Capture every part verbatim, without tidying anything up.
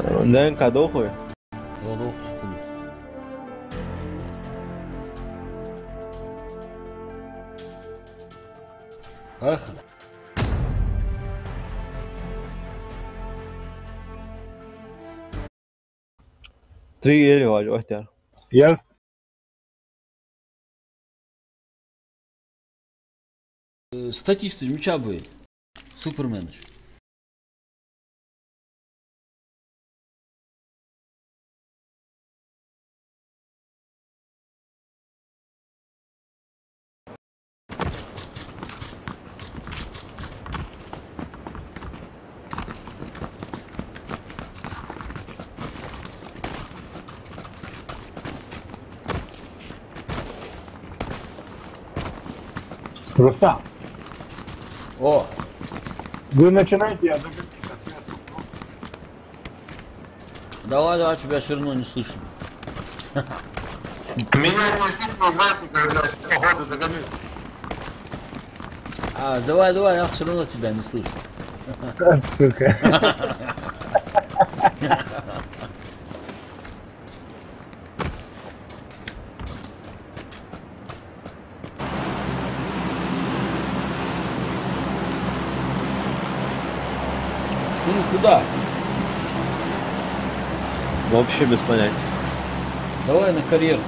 ДНК дохуй? Дохуй. Поехали. Три или ваджа, охтяр. Я? Э, статисты мича бай? Суперменаш. Рустам. О. Вы начинайте, я догоню сейчас. Давай, давай, тебя всё равно не слышно. Меня не слышно, знаете, когда с походу догоню. А, давай, давай, я всё равно тебя не слышно. Вот сука. Ты куда? Вообще без понятия. Давай на карьер.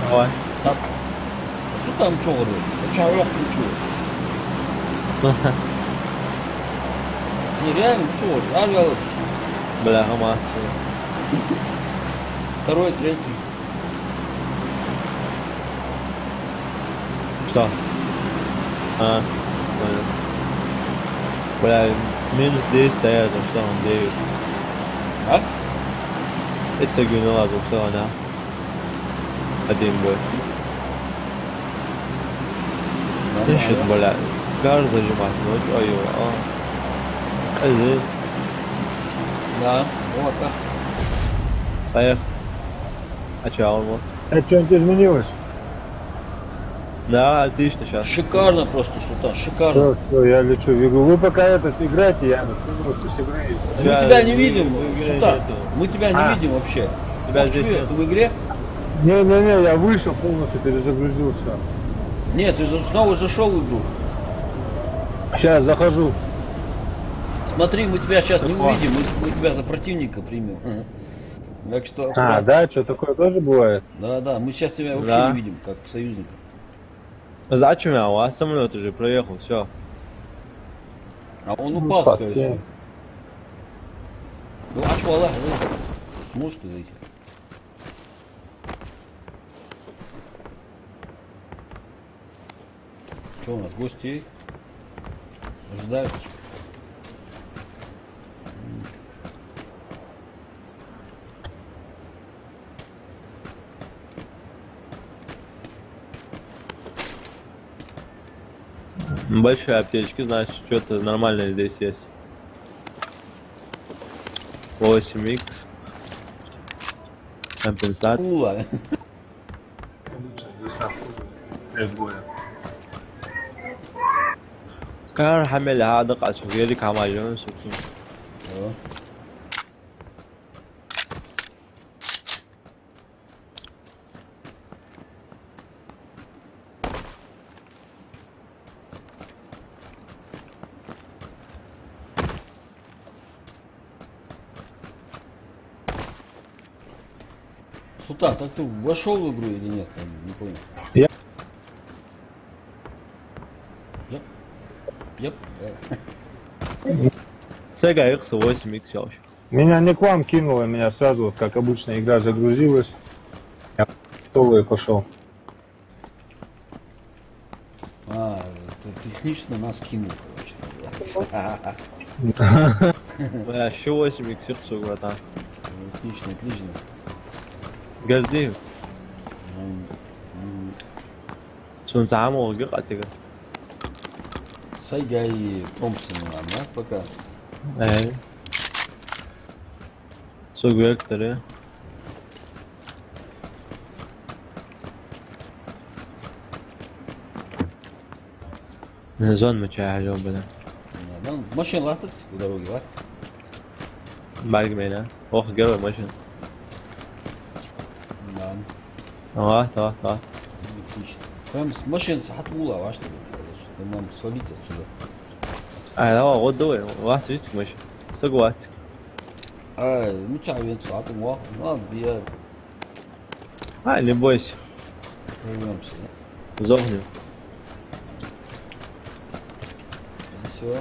Давай. Сап. А что там, чё говорю? Вообще, а что, чё? Не, реально, чё говорю? А, я вот. Бля, хамас. Второй, третий. Что? А, понял. Бля, минус десять стоят, а что он девять? А? Это гюнела, что она. Один бой. Нормально. Ищет, бля. Скар зажимать, ну чё его, а? Э, да, вот так. Поехали. А чё, он вот? А что-нибудь изменилось? Да, отлично сейчас. Шикарно просто, Султан, шикарно. Всё, всё, я лечу в игру. Вы пока этот, играйте, я на тренировку сыграю. Мы тебя не видим, Султан. Мы тебя не видим вообще. Тебя здесь нет. Ты в игре? Не-не-не, я вышел, полностью перезагрузился. Нет, ты за-, снова зашёл в игру. Щас захожу. Смотри, мы тебя щас не увидим, мы, мы тебя за противника примём. Так что... А, аккуратно. Да, что такое тоже бывает? Да, да, мы сейчас тебя вообще не видим, как союзника. Зачем я? У вас самолёт уже проехал, всё. А он упал, скорее всего. Ну, а чё, Аллах, ну, сможешь ты зайти? Чё у нас, гости есть? Ожидают? Большие аптечки, значит, что-то нормальное здесь есть. Восемь икс. Компенсатор. Кула. Скар хьа мел хьадакъа, ас вери камажон сукин. О. Султан, так ты вошёл в игру или нет? Я не понял. Я? Еп, еп, еп. Sega X восемь икс вообще. Меня не к вам кинуло, меня сразу, вот как обычно, игра загрузилась. Я в пошёл. А, ты технично нас кинул, короче, называется. Бля, ещё восемь икс, всё, братан. Отлично, отлично. Гордим. М, м. Сунца ама олги къатига. Сайгай Томпсон, ладно, пока. Э. Сог вектор, э. Зон мича хьажал, бля. Да, ну, машина латац по дороге, лат. Барг мена. Ох, герой машин. Да. Ага, да, да. Отлично. Прям с машин сахат ула ваш. Мам, свалить отсюда. Ай, давай, вот давай, вахт жить машин. Согласен. Ай, ну чё, вен сахат ула. Ладно, я А, не бойся. Прорвёмся, да? Сдохнем. И всё.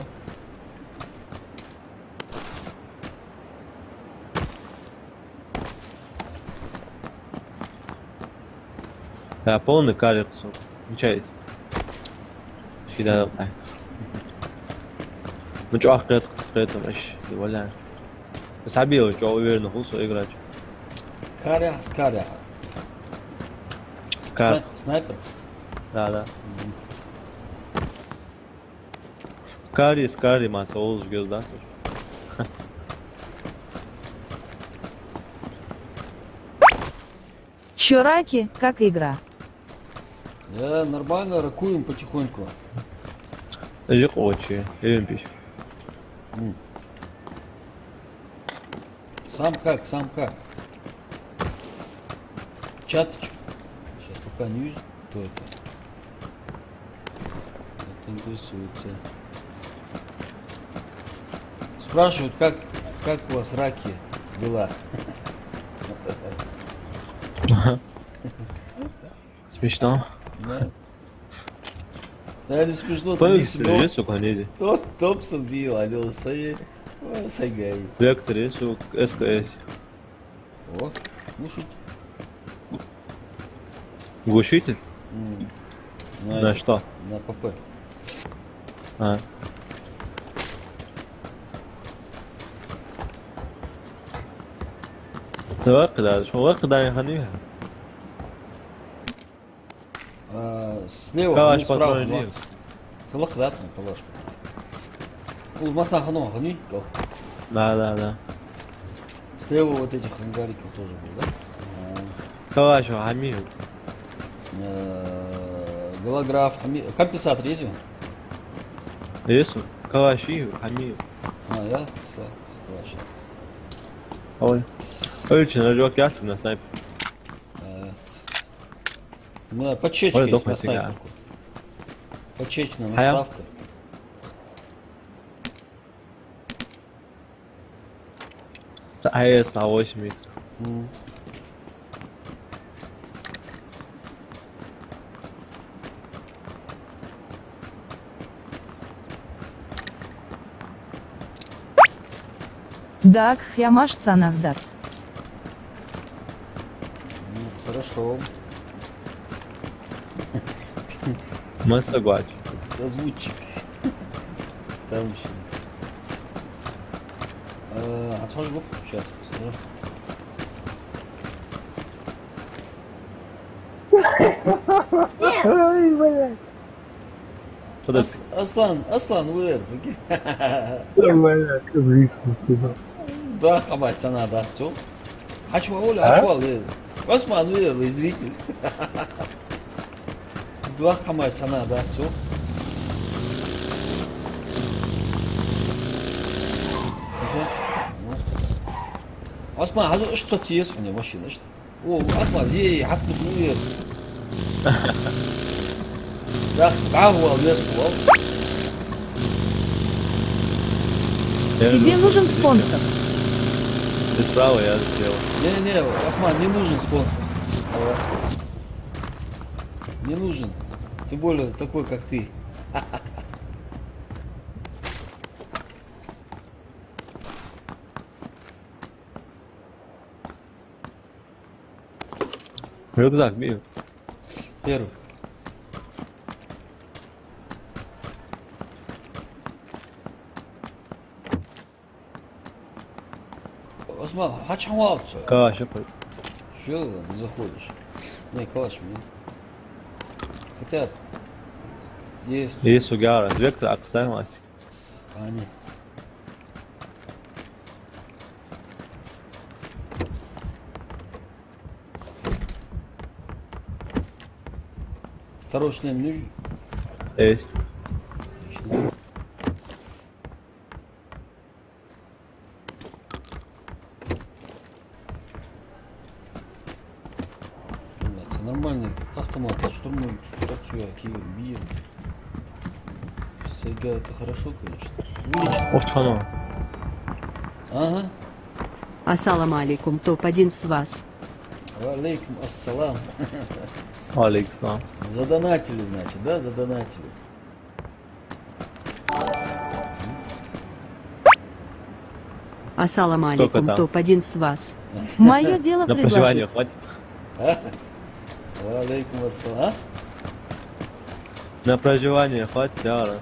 Да, полный карри кусок. Включайся. Всегда давай. Ну чё, ах, кэт, кэт, там, аш, не валяй. Сабил, чё, уверенно, хулсо играть. Карри, с карри. Кар- Сна- снайпер? Да, да. Мгм. Карри, с карри, маса, олж гёз, да, слушай? Чё, раки, как игра? Я нормально, ракуем потихоньку. Жик очи, ирин пиш. М. Сам как, сам как? Чаточек. Сейчас пока не вижу, кто это. Это интересуется. Спрашивают, как, как у вас, раки, дела? Смешно. Да. Да, это смешно, Понял, цени себе. Интересно, конечно. Топ-, Томпсон бил, а не Лосай. Ой, Сайгай. Вектор есть у СКС. О, глушитель. Глушитель? М. На На это, что? На ПП. А. Давай, когда, что, давай, когда я хани? А, слева, калаш, ну, справа, патроны, вот. Дим. Целых, да, там, калаш. У, масса хано, хани, кал. Да, да, да. Слева вот этих ангариков тоже был, да? А. Калаш, хами. Э, голограф, хами. Компенсатор есть у? Есть. Калаш и хами. А, я? Ц-, ц-, калаш, я. Ой. Ой, че, на жёг ясен на снайпер. А, ц-. У меня подсечка есть на снайперку. Подсечная наставка. Ай, эс на восемь икс. М. Так, хьамаш цанах дац. Ну, хорошо. Масса гвач. Озвучик. Там ещё. Э, а что ж, щас посмотрю. Ой, блядь. Подожди. Ас-, Аслан, Аслан, вер, прикинь. Нормально, как звучит, сюда. Да, хабар цана, да, всё. Хьачувал, а? Хьачувал, э. Осман, вер, вы зритель. Два хьамаш цана, да, всё. Ага. Ну. Осман, хьажал, ишта цо цес, у меня машина, ишта. О, Осман, ей, хьатта бу ер. Да, да, вал, вес, вал. Тебе нужен спонсор? Без права я сделал. Не, не, Осман, не нужен спонсор. Вот. Не нужен. Тем более такой, как ты. Рюкзак бери. Первый. Осман, хьачувал цо? Калаш, я понял. Чё не заходишь? Не, калаш мне. Хотя есть. Есть у Гара. Вектор, а, кстати, Вася. А, не. Второй шлем нужен? Есть. Отлично. Чуваки, мир. Сега, это хорошо, конечно. Вылечит. Ох, чхана. Ага. Ассаламу алейкум, топ один с вас. Ва алейкум ассалам. Ва алейкум салам. Задонатили, значит, да? Задонатили. Ассаламу алейкум, там? Топ один с вас. Моё дело предложить. На проживание хватит? А? Ва алейкум ассалам. На проживание хватит, яра?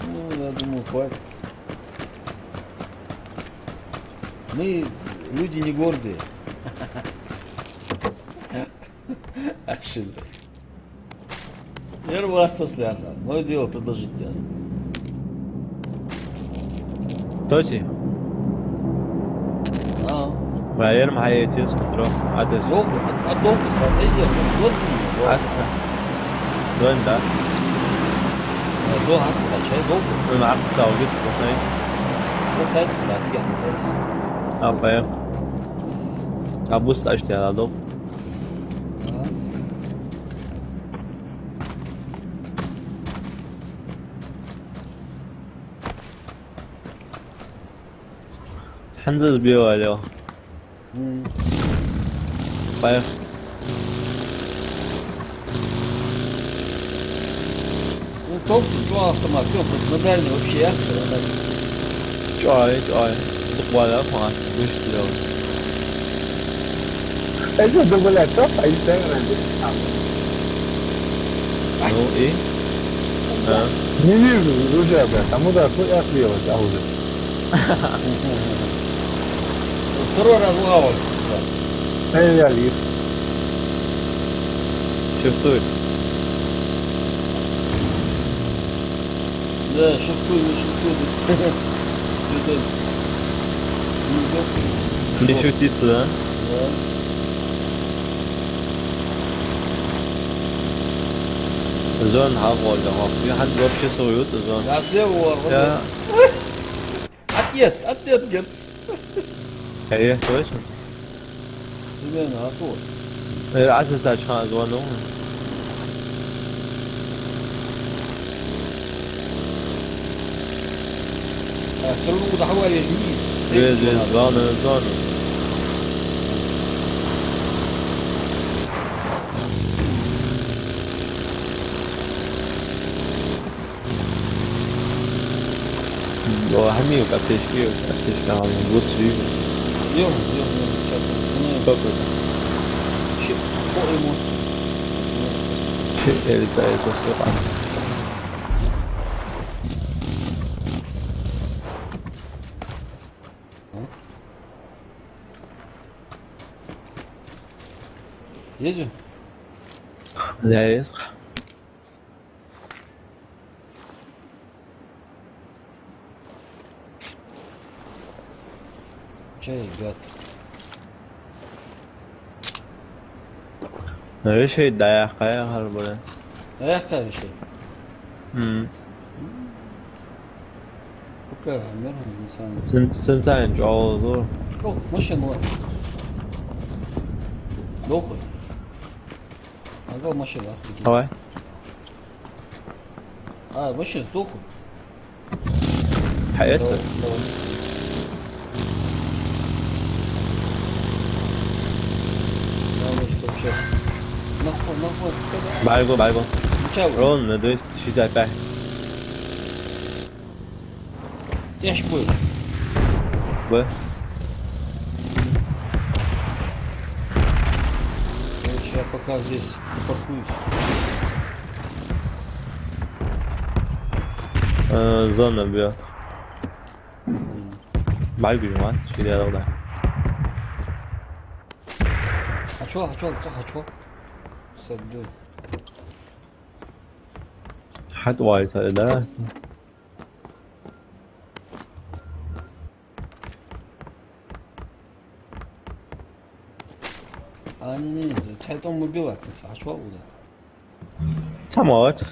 Ну, я думаю, хватит. Мы люди не гордые. Ашил. Ер вац сас лаьрхӀа. Моё дело предложить тебе. Тоси? А. Ва ер ма хьаэцис, хутро. Адас. Доху, а, а доху са, ай, я, вот. Адас. Зон, да? А, зон, а, а чай доху? Ну, на, са, угит, посай. Да, сайт, да, цига, да, сайт. А, поехали. А, буст, а, что, а, доху? А. Хьанзаз бевалев. М. Поехали. Ну, Томпсон, чӀоагӀа автомат, тё, просто на дальний вообще ярче, а так. ЧӀоагӀа, чӀоагӀа. Дукха вала, ха, гуш дило. Это добавлять, что? А если я говорю, ну и? А. Не вижу уже, бля, там удар, ну, я охуел, а уже. Второй раз угавывается сюда. Эй, я лифт. Чувствуешь? Да, шуфтуй, не шуфтуй. Чё-то не идёт. Не шутится, да? Да. Зон хьагӀолла хьо. Я хьан вообще сов ют зон. Да, слева, вот, вот. Я. Ответ, ответ, Герц. Э, точно? Примерно, а то. Э, а ты знаешь, ха, звонок. А, всё равно уже хаваешь вниз. Вниз, вниз, главное, зона. О, хьамил, аптечка, аптечка, а, вот, видишь. Идём, идём, идём, сейчас мы остановимся. Как это? Щи-, по эмоциям. Спасибо, спасибо. Щи-, я летаю, всё, всё, ладно. Есть же? Да, есть. Чай, гад. Решай, да, я хая, хар, бля. Да, я хая, решай. М. Пока, мир, не сам. Сен, сен сайын чӀоагӀа ду. Кох, машина ва. Дохуй. Ага, машина, а, давай. А, машина, сдохла. Хьаэцар? Давай, давай. Главное, чтоб щас. Нахуй, нахуй, ты тогда. Байгу, байгу. Ну чё? Ровно на двести шестьдесят пять. Тяжко. Б. Короче, я пока здесь припаркуюсь. Э, зона бьёт. М. Байгу, Иван, спереди, да. А чё, а чё, а чё? Садду. Хьат вайта, да? А, не, не, за цайтом мы била, ца, ца, а чё уза? Самолёт.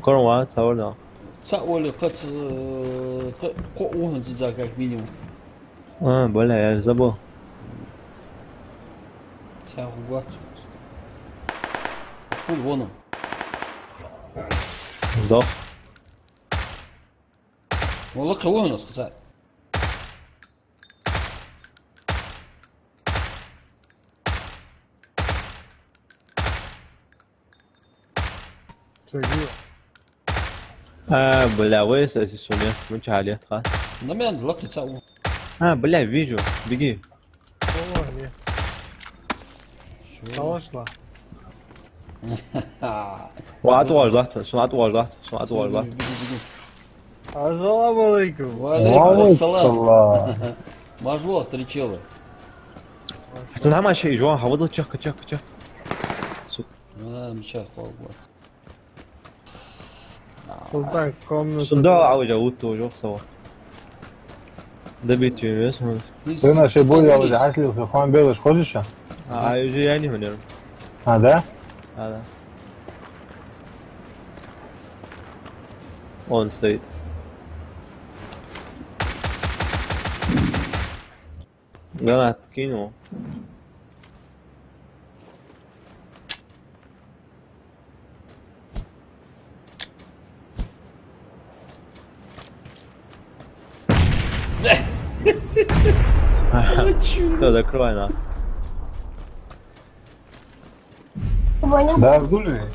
Корма, самолёт. Ца оли кац, э, ка-, ко ухан за как минимум. А, бля, я забыл. Ца хугуац. Фу, вон он. Сдох. Валлахь, вон он, сказать. Сергей. А, бля, вай, сосисуня. Ну чё, лет, ха? На меня лапти цау. А, бля, вижу. Беги. О, не. Чё? Калашла. Ва, отвал, да? Су отвал, да? Су отвал, да? Беги, беги, беги. Ассаламу алейкум. Ва алейкум ассалам. Мажло, стричела. Хьацун хӀама шей жон хьавадал чакх, чакх, чакх. Су- А, мича хол глаз. Султан, комната. Сунда а уже утто уже сова. Добить её вес, ну. Ты на шей боль, я уже хьашлил, хо-, хон белыш, хочешь, а? А, уже я не гоню. А, да? А, да. Он стоит. Гранат кинул. Всё, закрывай, на. Да, в дуре.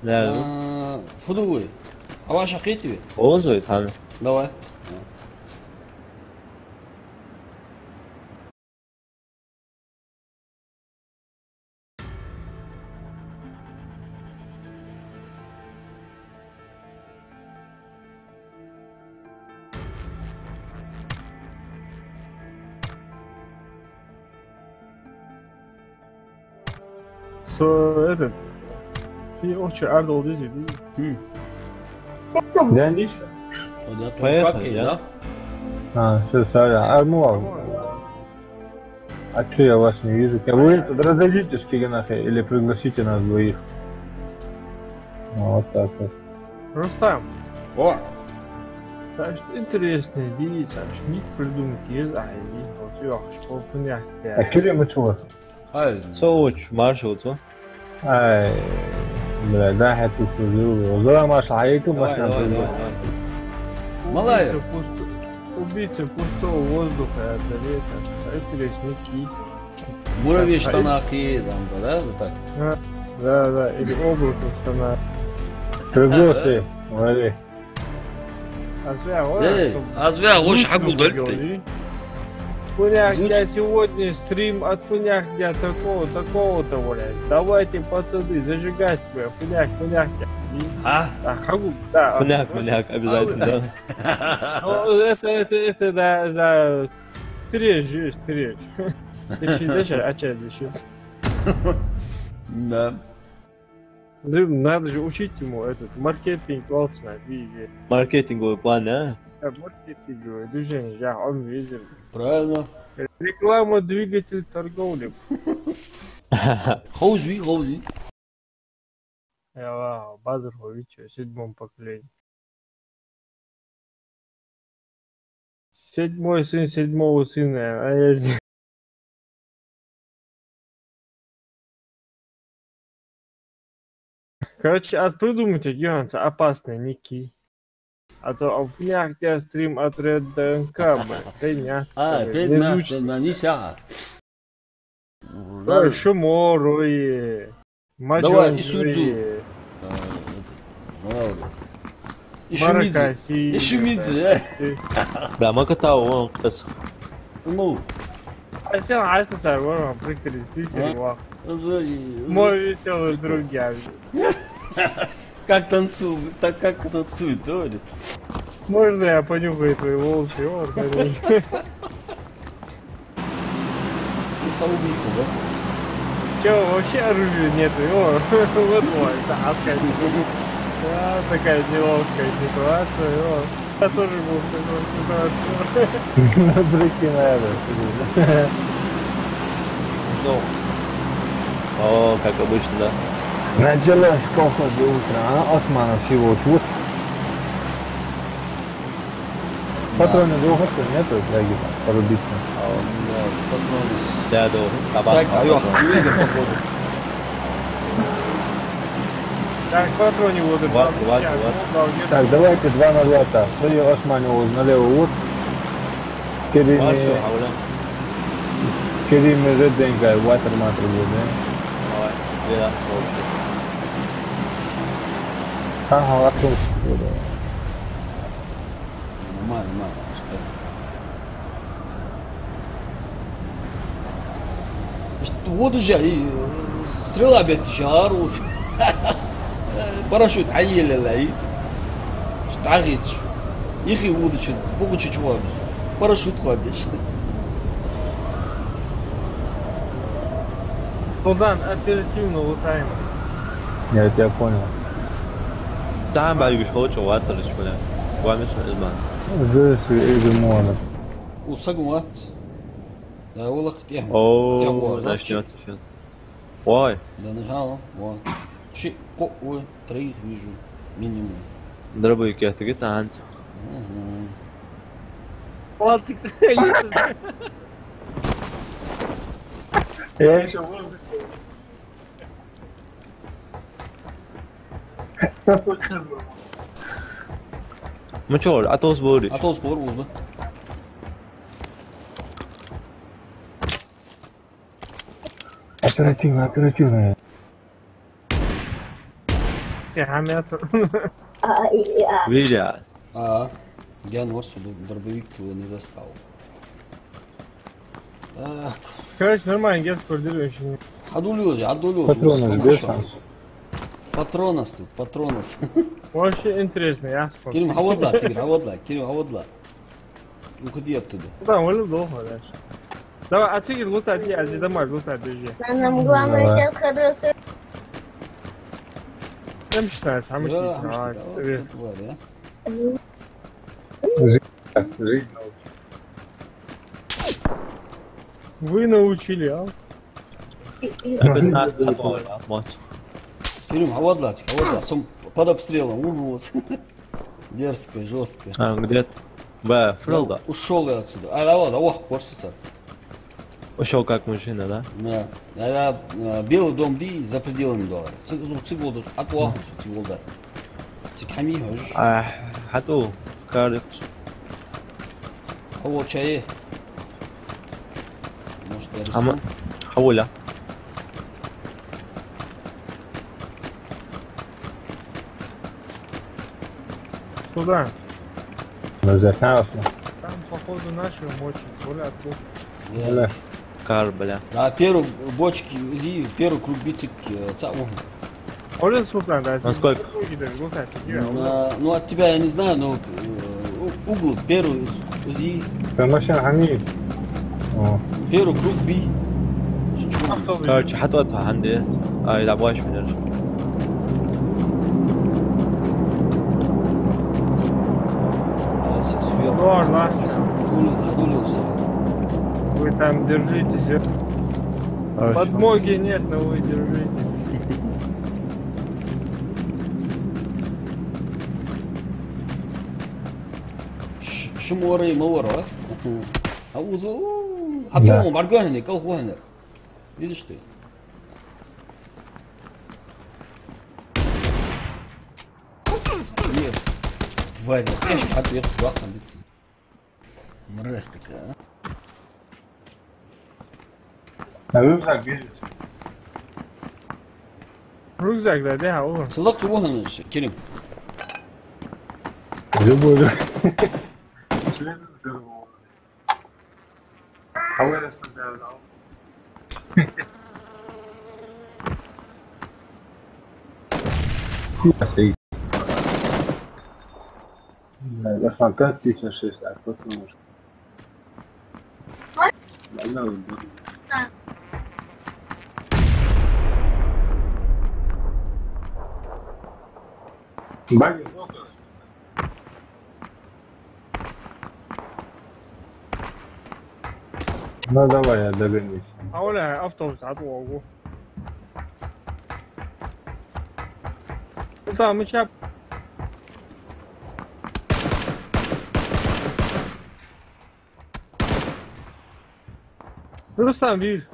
Да. А, фу дуй? А ваша хитви? Озой, там. Давай. Со этот, и очи ардол дизи, дизи. Хм. Дендиш? Поехали, да? А, всё, сорян. Армуал. А чё я вас не вижу? Вы разойдитесь, киганахе, или пригласите нас двоих. Вот так вот. Рустам. О! Саш интересный, диди, саш ник придумать еза, а, иди, вот, ё, что фунях. А кире мы чего? Ай. Со уч, маршрут, а? Ай, бля, да, хьа тут уже. Зора, Маша, а я тут. Давай, машина давай, придумал. Давай, давай. Малая. Убийца пусто-, убийца пустого воздуха, это весь, а, это лесники. Муравей в штанах и там, да, вот так? А, да, да, или обруч в штанах. Пригласи, муравей. Аз ваьгӀа, эй, чтоб аз ваьгӀа, лучше хьагулдаль ты. Фунях, я сегодня стрим от фунях, я такого, такого-то, блядь. Давайте, пацаны, зажигать, бля, фунях, фунях, я. А? А, хьагул, да. Фунях, фунях, обязательно, да. Ну, это, это, это, да, да. Трежь, трежь. Ты сидишь, а чё дышишь? Да. Блин, надо же учить ему этот маркетинг, волчна, видите. Маркетинговый план, а? Да, маркетинговое движение, я, он видел. Правильно. Реклама, двигатель торговли. Хозви, хозви. Я, базар хозви, чё, седьмом поколении. Седьмой сын седьмого сына, а я з-, короче, аз придумать, регионца опасные ники. А то а фунях тя стрим от Red D N K, блядь, ты не. А, ты не нас, звучит. Ты на, не ся. Ой, Шумор, ой, Маджон, давай, Исудзу. Ой. А, этот, молодец. Ишимидзе. Маракаси. Ишимидзе, э. Да, Макатао, он кас. Ну. А всё, а что, сэр, вон, прикреститель, а? Ва. Мой весёлый друг, я. Как танцует, так как танцует, говорит. Можно я понюхаю твои волосы, о, хорош. Ты самоубийца, да? Чё, вообще оружия нету, о? Вот, вот, да, опять. Да, такая неловкая ситуация, о. Я тоже был в такой ситуации. Прикинь, наверное. Ну. О, как обычно, да. Началось колхоз утра, а? Османов всего тут. Патроны доход нету, дорогие, порубиться. А, да, патроны с-, да, да, кабан, так, кабан. Алёх, не видел, походу. Так, патроны вот это. Вот, вот, вот. Так, давайте два на два-то. Свои Османе вот налево вот. Керим, вот, всё, а, Керим Реденга, Ватер Матер вот, да? Давай, я, окей. Ага, отлично. Нормально, нормально, что? Иштта вода уж, и, э, стрела бетташ яр из. Парашют хьаеллай. Иштта дӀахецаш. Ихи водача, бухуча чуваб. Парашют хоадеш. Судан, оперативно лутаем. Я тебя понял. Там баюгаш хочешь, ватараш, бля. Вами что, изман? Здесь изман. Усагмат. Да, валах тем. О, тем, вот, начнётся сейчас. Ой. Да, нажал, вот. Ши, ко, ой, троих вижу, минимум. Дробовик я таки санц. Мгм. Лалтик. Я ещё воздух. Ну чё, атос бори? Атос бор, узба. Оперативно, оперативно. Я хамятся. Видя. А, я норсу д-, дробовик его не достал. Так. Короче, нормально, я скоординирую ещё. Хьадуллёж, хьадуллёж. Патронас, без шанс. Патронас тут, патронас. Вообще интересно, я скоро. Керим, хьаводла, Тигр, хьаводла, Керим, хьаводла. Уходи оттуда. Да, валил долго дальше. Давай, а Тигр лутать, я, а Зидамар лутать, держи. Нам главное сейчас хорошо. Там считается, а мы. Да, а мы что, вот эта тварь, а? Жизнь, жизнь научила. Вы научили, а? Опять нас отмазать. Керим, хьаводла, Тигр, хьаводла. Сом под обстрелом, угу, вот. Дерзко, жёстко. А, где-то. Б, фрилда. Ушёл я отсюда. А, да, вот, а, ох, корсуца. Ушёл как мужчина, да? Да. А, а, белый дом ди за пределами дома. Ци-, ци-, цигул душ, а то охуца, цигул да. Цик хами хожиш. А, хату, скажи. А вот чай. Может, я рискну? Хаволя. Куда? Ну, за нас. Там, походу, наши мочат, то ли откуда. Бля. Кар, бля. Да, первый бочки, зи-, первый круг бицик, э, ца-, угу. Олен Султан, да, насколько? Сидит, да, глухая фигня, а, ну, от тебя я не знаю, но, э, у-, угол первый, узи. Там машина хами. О. Первый круг би. Короче, хатот хандес. Ай, да, больше не держи. Ладно, ладно. Вы там держитесь, я. Хорошо. Подмоги нет, но вы держитесь. Ш-, ши морай ма вар, а? А узу, а да. По-моему, баргахни, колхозни. Видишь ты? Нет. Тварь, я ж ответ сдох, там дикси. Мразь такая, а? А рюкзак бежит. Рюкзак, да, да, о. Сылдакъ чу вон хьона, Керим. Любой, да. Шлем здоровый. А вы раз тогда, да? Хуя стоит. Да, я сам пять тысяч шесть, а кто-то может. Баги сколько? Ну, давай, я догонюсь. А оля автобус отвогу. Ну, там, мы ща Рустам, вир.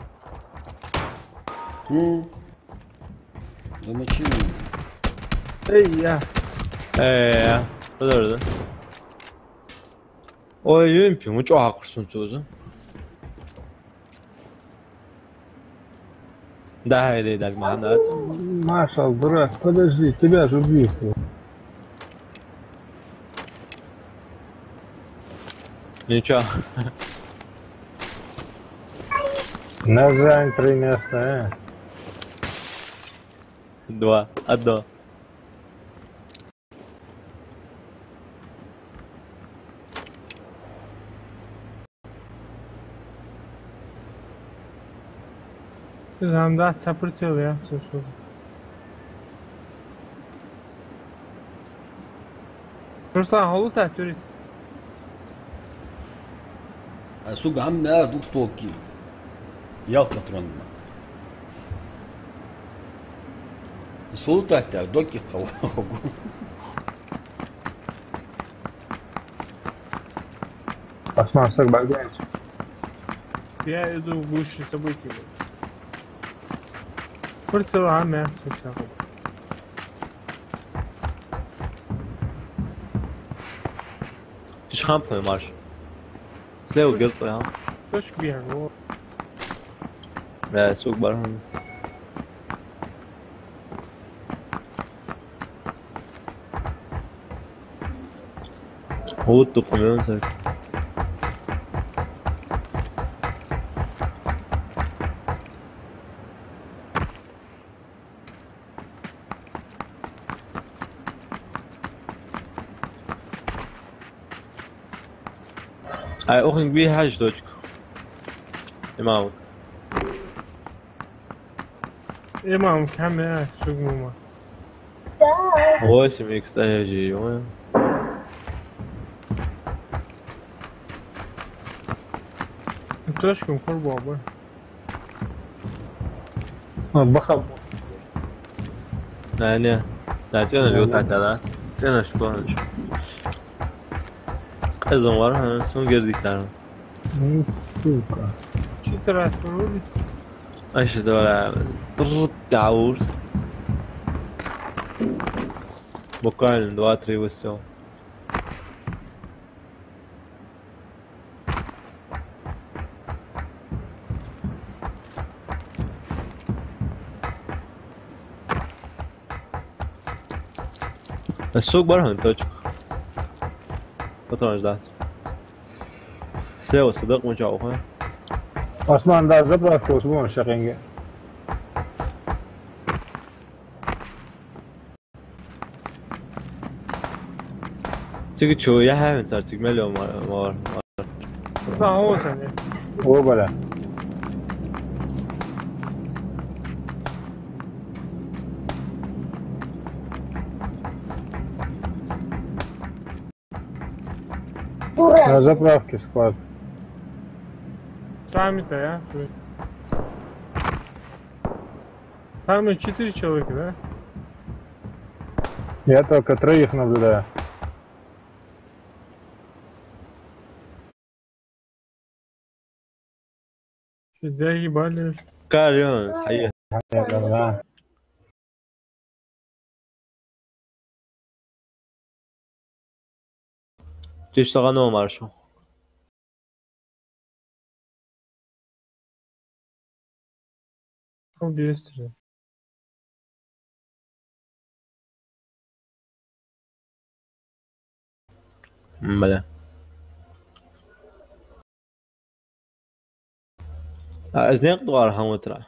М. Замочи меня. Эй, я. Э, подожди. Ой, ЮМП, мы чё, хакхар сунцуза? Да, иди, да, Мухаммад. Маршал, дурак, подожди, тебя же убьют. Ничего. Назад три места, э. Два, одно. Нам да цапр целый, я, слушай. Руслан, хьо луташ турит? А суга гӀамма двухстволки. Ялх патрон. Со луташ тар, докки хавагу. Осман, саг баьгӀа. Я иду в гущу событий. Прицел, а, мя, всё, всё. Ты ж хам поймаешь. Слева герц, а? Точка бегу. Да, сук баран. Вот только мён саг. Ай, охин би хьаж точка. Имам. Имам, каме, шугмума. Восемь икс, ай, жи, ой. Точка, курбаба. А, баха. А, не. Да, цӀена лётать, да, да. ЦӀена шпонч. Къезон вар, а, сун гердик тар. Ну, сука. Читер ас пробуй. Ай, ши дора. Трррт, даур. Буквально два-три выстрела. Сук баран точка. Потом ждать. Слева садак муча уха. Осман, да, заправка, Осман, шахинге. Цига чу, я хӀаман цар цига мел йола ма-, ма-, ма-. Ца хьо санна. О, бала. На заправке склад. Там это, я? Там и четыре человека, да? Я только троих наблюдаю. Что, заебали? Карион, хайя. Да. Ты что, гано маршу? Убийство. Бля. А, из никъ дугӀар хьан вутра?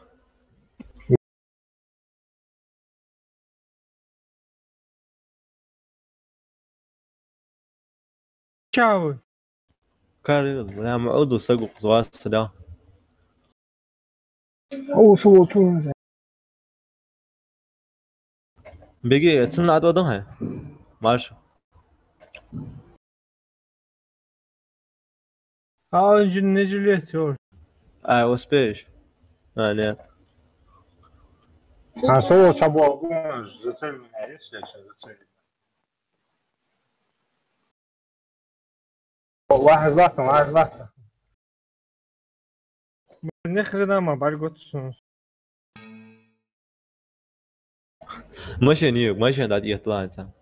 Чавы? Кари, бля, ма уду сагу къузвас, да. О, сулу чу. Беги, цун ад вадан хай. Марш. А, он же не жилет, всё. А, успеешь? А, нет. А, сулу чабо, зацель меня, есть, я щас зацелю. Вахьа латта, вахьа латта. Ни хрена ма баргот сун. Машин йоах, машин дӀатӀаэтталахь хӀанз.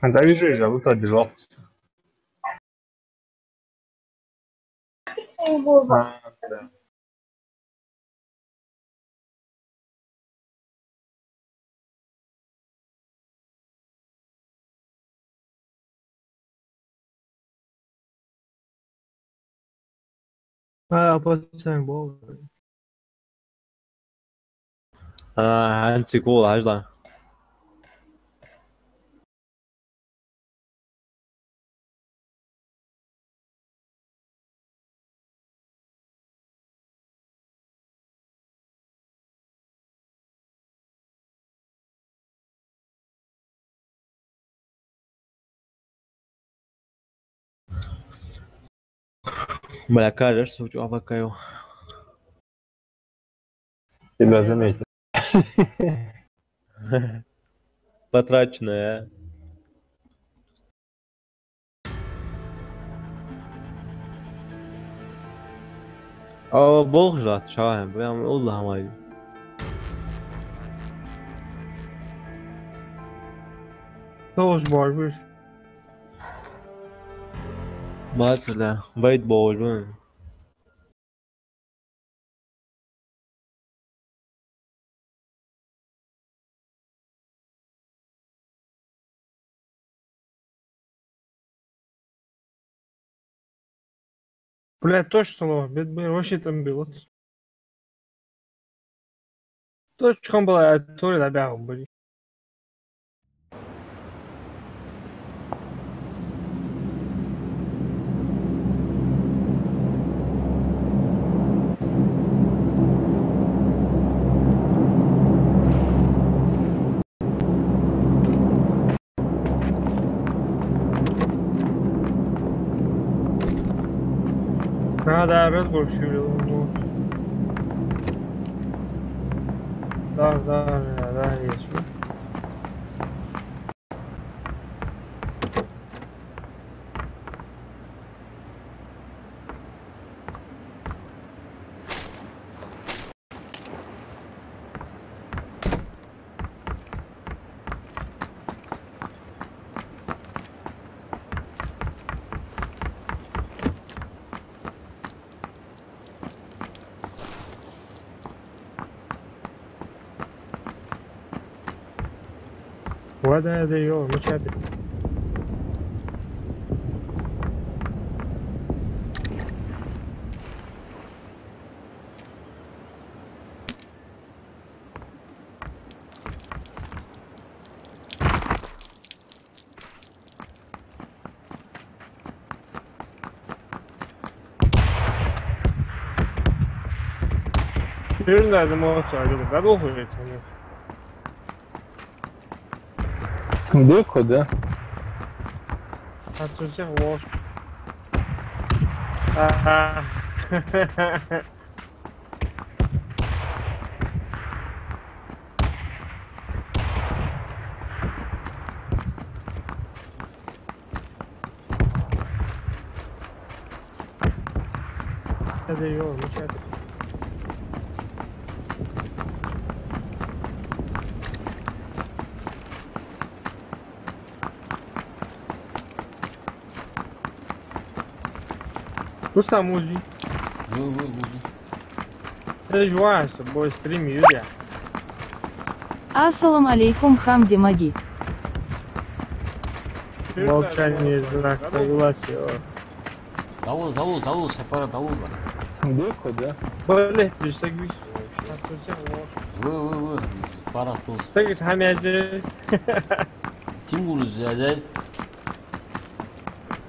ХӀанз вижу, я вот так бежал. А, да. А, пацан, бо. А, хӀанз цикл хьажал. Бля, кажется, у тебя пока его. Тебя заметил. Потраченное, а? А, болх жат, шахан, прям улла хамай. Тоже борбиш. Масала, вайт болх бу. Блядь, точно слово. Бед-, бед-, вообще там был. Точно была, а то ли добавил, блин. Надо разгорщивать. Да, да, да, да, есть. Вода да ё, ну чё ты? Северная домовца, а где-то подохла ведь она. Далеко, да? От всех лошадь. А-а. Рустам, узи. Вы, вы, узи. Ты же ваш, бой, стрим, Юля. Ассаламу алейкум, Хамди Маги. Молчание — знак согласия. Далуз, далуз, далуз, хьапара далуз. Далеко, да? Блядь, ты же сагвиш вообще. Вы, вы, вы, пара туз. Сагвиш хамяже. Тимур зядай.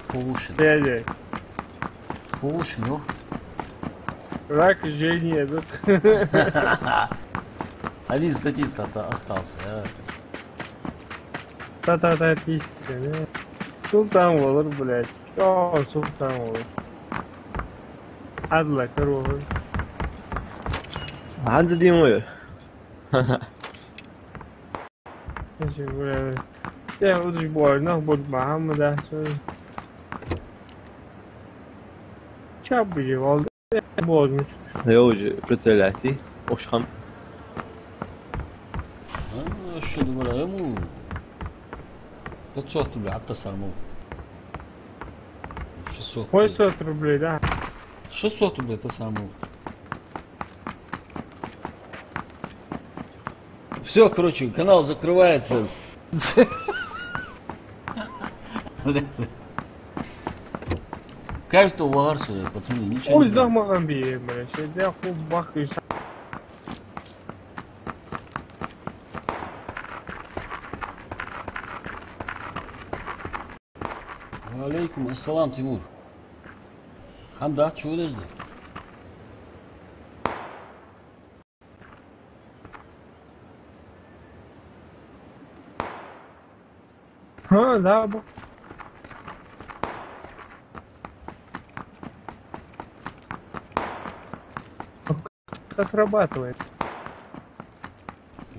Повышен. Дядя. Повышен, ну. Рак жени этот. Один статист ото-, остался, а. Та-та-та, тист, да. Султан болар, блядь. Чё султан болар? Адла корова. Анда димой. Эши, бля. Те удаш бой, нах буд Мухаммада, сори. Чаб бижи валда. Бой, мучуш. Я уже прицеляйте. Ош хам. Говорю, ему пятьсот рублей, а то саму. Шестьсот рублей. Восемьсот рублей, да. Шестьсот рублей, то саму. Все, короче, канал закрывается. Каждый варсу, пацаны, ничего не знаю. Уж дах маган бие, бля, сейчас я хуй бах и ша- Ва алейкум ассалам, Тимур. Хьамда, чего дожди? Ха, да, бу. Как срабатывает?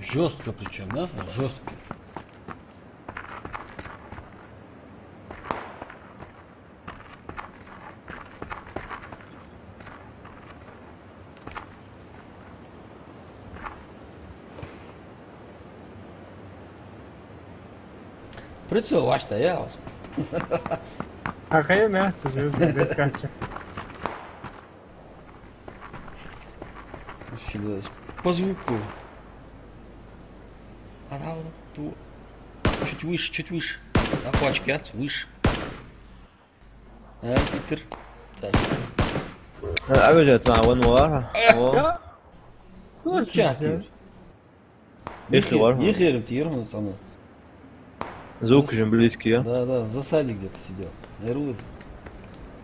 Жестко причем, да? Жестко. Прицел ваш-то я вас. А какая мясо, без кача. Щас, по звуку. А да, вот ту. Чуть выше, чуть выше. Охватчик, я, выше. А, Питер. Так. А, а вы же это, а, вон, вон, а? Э, о. Да? Ну, чё ты? Ихи вар, ха? Ихи, ихи, ихи, ха, цана. Звук уже близкий, а? Да, да, в засаде где-то сидел. Нервы.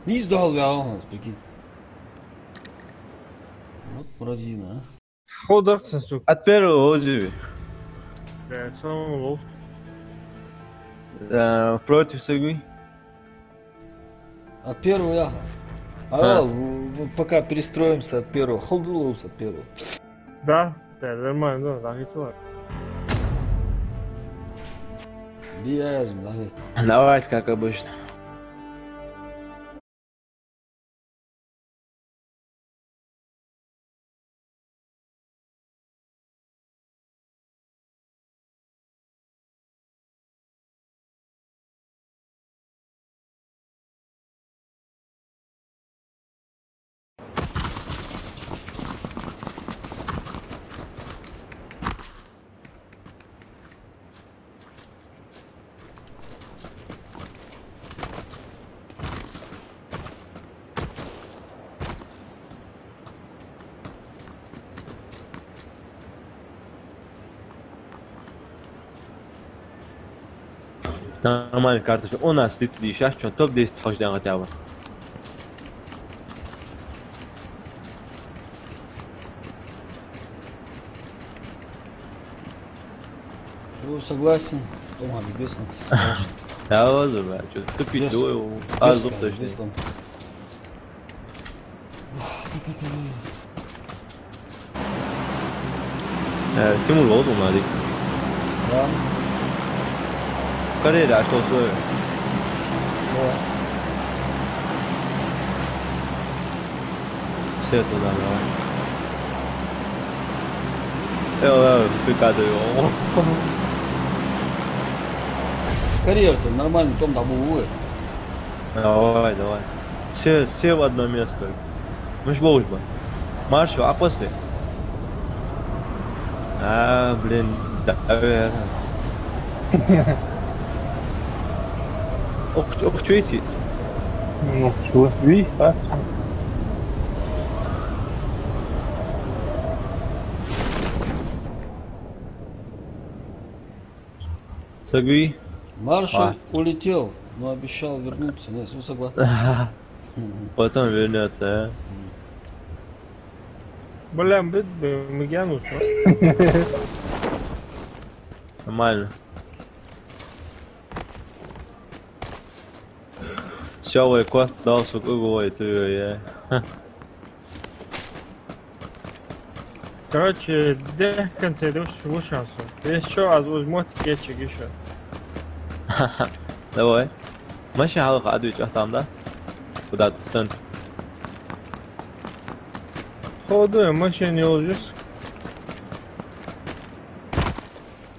Низ дал, я, ага, прикинь. Вот мразина, а. Ходах, сука. От первого озеви. Да, самому лов. Да, против сагуи. От первого я. А, да. Ладно, пока перестроимся от первого. Халдулоус от первого. Да, да, нормально, да, так и целое. Биязм, да, ведь. Давайте, как обычно. Нормальная карточка. У нас тридцать шесть, чё, топ десять хождён хотя бы. Ну, согласен. Тома, без нас страшно. Да, ладно, бля, чё, тупить, без, ой, без, а, зуб точно. Э, Тимур, вот он, смотри. Да. Карьера, а что условия? Да. Все туда, давай. Э, э, прикатывай его. Карьера-то нормально, Том, там увы. Давай, давай. Все, все в одно место. Муш болуш ба. Марш, а после? А, блин, да, наверное. Ох, ох, чё идти? Ну, чё, ви, а? Сагуи? Маршал улетел, но обещал вернуться. Не, всё согласен. Потом вернётся, а? Бля, бит, б-, мигянул, что? Нормально. Всё, вай, кот дал, сука, угловой, ты, я. Короче, дехкан цедуш вушансу. Если чё, аз уж мотт кечиг ещё. Давай. Машин хьалха адвич ахтам, да? Куда-то в центр. Ходу, машин не ужас.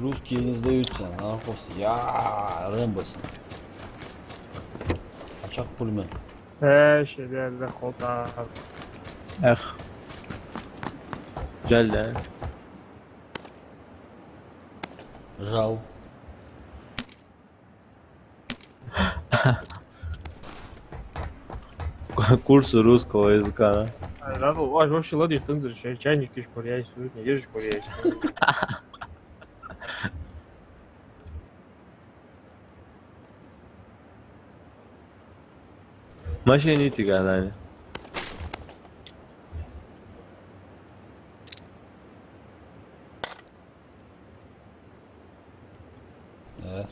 Русские не сдаются, нахуй. Я, Рэмбо санна. А чакх пулемёт. Э, ши бер да хутар. Эх. Жаль, да? Жал. Курсы русского языка, да? А, да, ну, аж вообще ладишь, там же чай-, чайник ещё куряй, сегодня ешь куряй. Машина идти гӀалани. Э.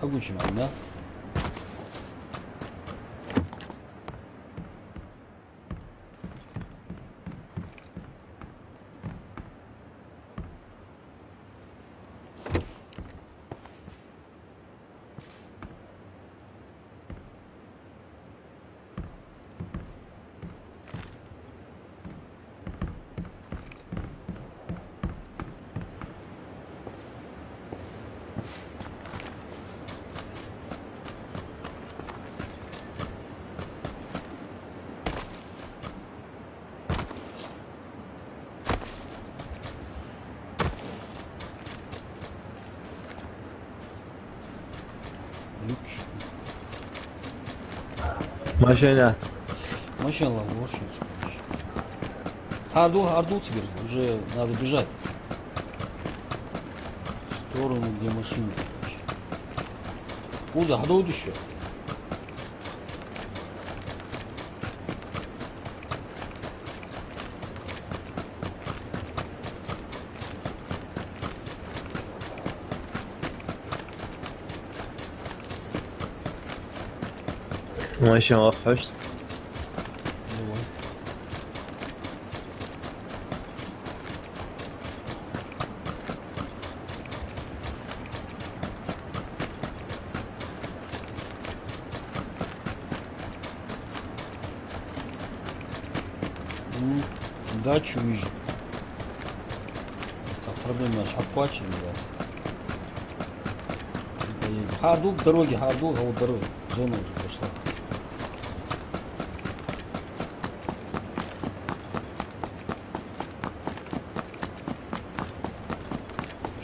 Хьагуча маӀан да? Машина. Машина лам, лошадь, короче. ХӀара дул, хӀара дул цигара, уже надо бежать. В сторону, где машины, короче. Уза, хьадовду шо? Машина вахаш. Давай. М, дачу вижу. Ца проблема, аж хьакхоачаргья, блядь. Поедем. ХӀара дул дороге, хӀара дул, а вот дороге. Зона уже пошла.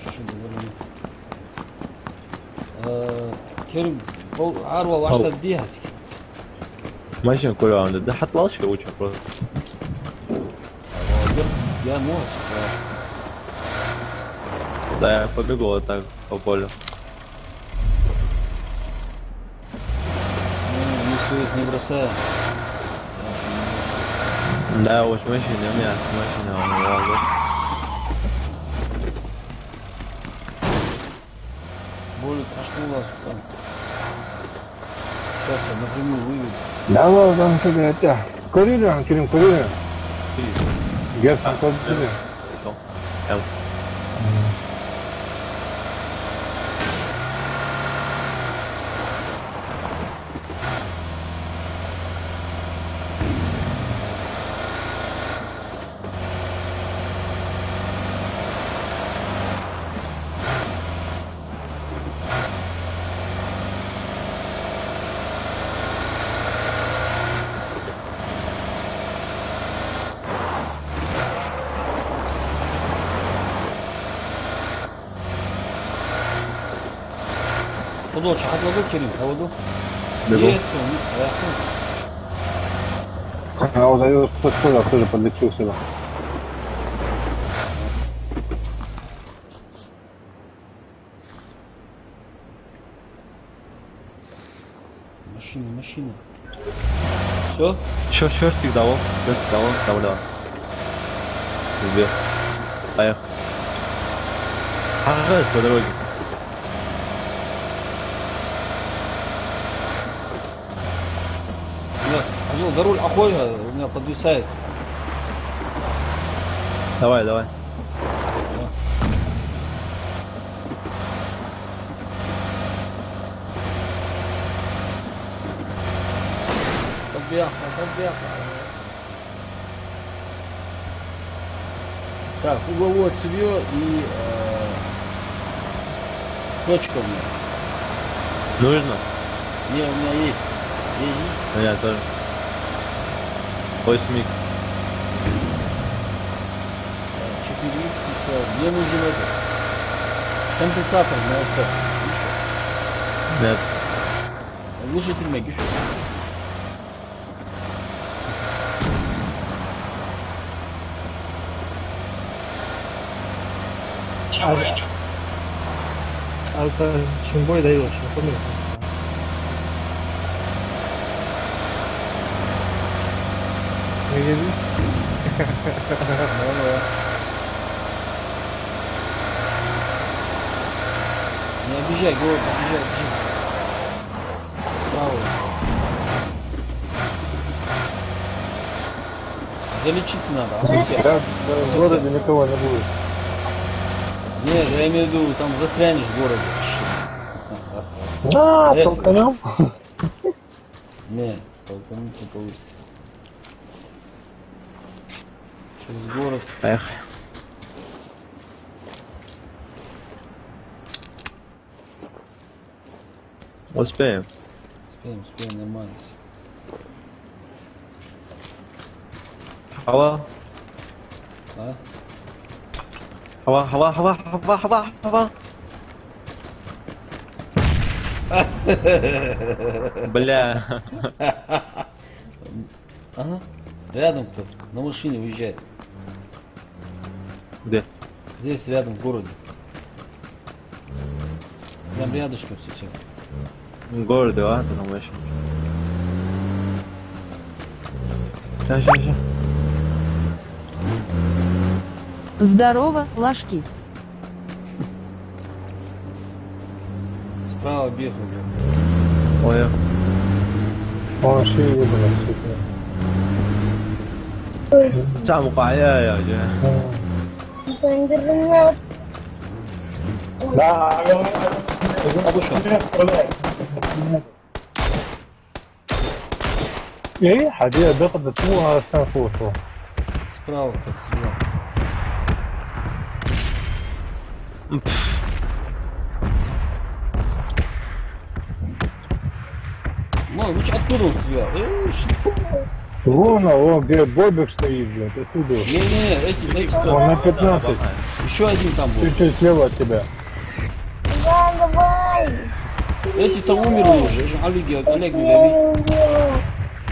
Чуть-чуть довольно. Э, Керим, о, арвал Ау. Вашта дихьацки. Машина курам да, да хьат лалшка уча просто. Я, я, ну, отсюда. Да, я побегу вот так по полю. Ну, мы всё их не бросаем. Да, вот машина, у меня машина, у меня вот. Болик, а что у вас там? Сейчас я напрямую выведу. Да, вот там что-то это. Курили, а, Керим, курили? Герцен, курили? Что? Эм. Худо чахьат ладу, Керим, хьаваду? Бегу. Есть он, яху. А вот я его подходил, тоже подлечил сюда. Машина, машина. Всё? Всё, всё, стих дало. Всё, стих дало. Давай, давай. Сбер. Поехали. Ага, по дороге. Нет, Адил, за руль охой, у меня подвисает. Давай, давай. Подъехал, подъехал. Так, угловое цевьё и, э, точка у меня. Нужно? Не, у меня есть. Есть? У меня тоже. Восемь икс. Так, четыре икс прицел. Мне нужен этот. Компенсатор на эс эр. Нет. Глушитель мега ещё. Аз, аз шин бой дай лош, например. Не видишь? Не обижай, говорю, не обижай, обижай. Справа. Залечиться надо, а совсем. Да, да, в городе никого не будет. Не, я имею в виду, там застрянешь в городе. Да, э, толканем. Не, толкануть не получится. Через город. Поехали. Успеем. Успеем, успеем, нормально. Алло. А? Алло, алло, алло. Бля. Ага. Рядом кто-то. На машине уезжает. Где? Здесь, рядом, в городе. Прям рядышком совсем. В городе, а? Ты там вообще. Ща, ща, ща. Здорово, лашки. Справа бегал. Ой. О, ши ебаный, сука. Чам кая, я, я. Да, я. Обошёл. Э, хьаде, да, да, ту, а, сам фото. Справа так слева. Ну, лучше откуда он стрелял? Э, что? Вон, а, вон, где Бобик стоит, блядь, оттуда. Не, не, эти, эти кто? Он на пятнадцать. Ещё один там был. Чуть-чуть слева от тебя. Да, давай. Эти-то умерли уже. Олег, Олег, не дави.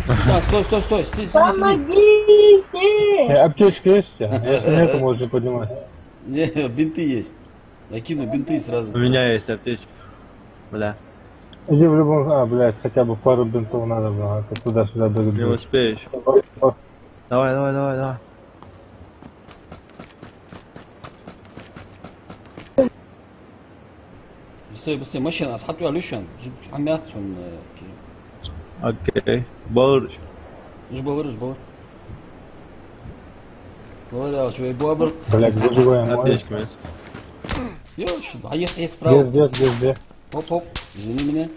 Сюда, стой, стой, стой, стой, сиди, сиди, сиди. Помогите! Э, аптечка есть? Если нет, то можно поднимать. Не, бинты есть. Я кину бинты сразу. У меня есть аптечка. Бля. Иди в любом, а, блядь, хотя бы пару бинтов надо было, а то туда-сюда бегать. Не успеешь. Давай, давай, давай, давай. Быстрее, быстрее, машина, аз хьатӀаваьле шоана. Зу-, хьамаьттон, э, ки. Окей. Балараш. Уж балар, уж балар. Балар, я, чё, бобр. Блядь, выживаем, аптечка, может? Ё, ш-, а я, я справа. Где, где, где, где? Хоп, хоп, извини меня.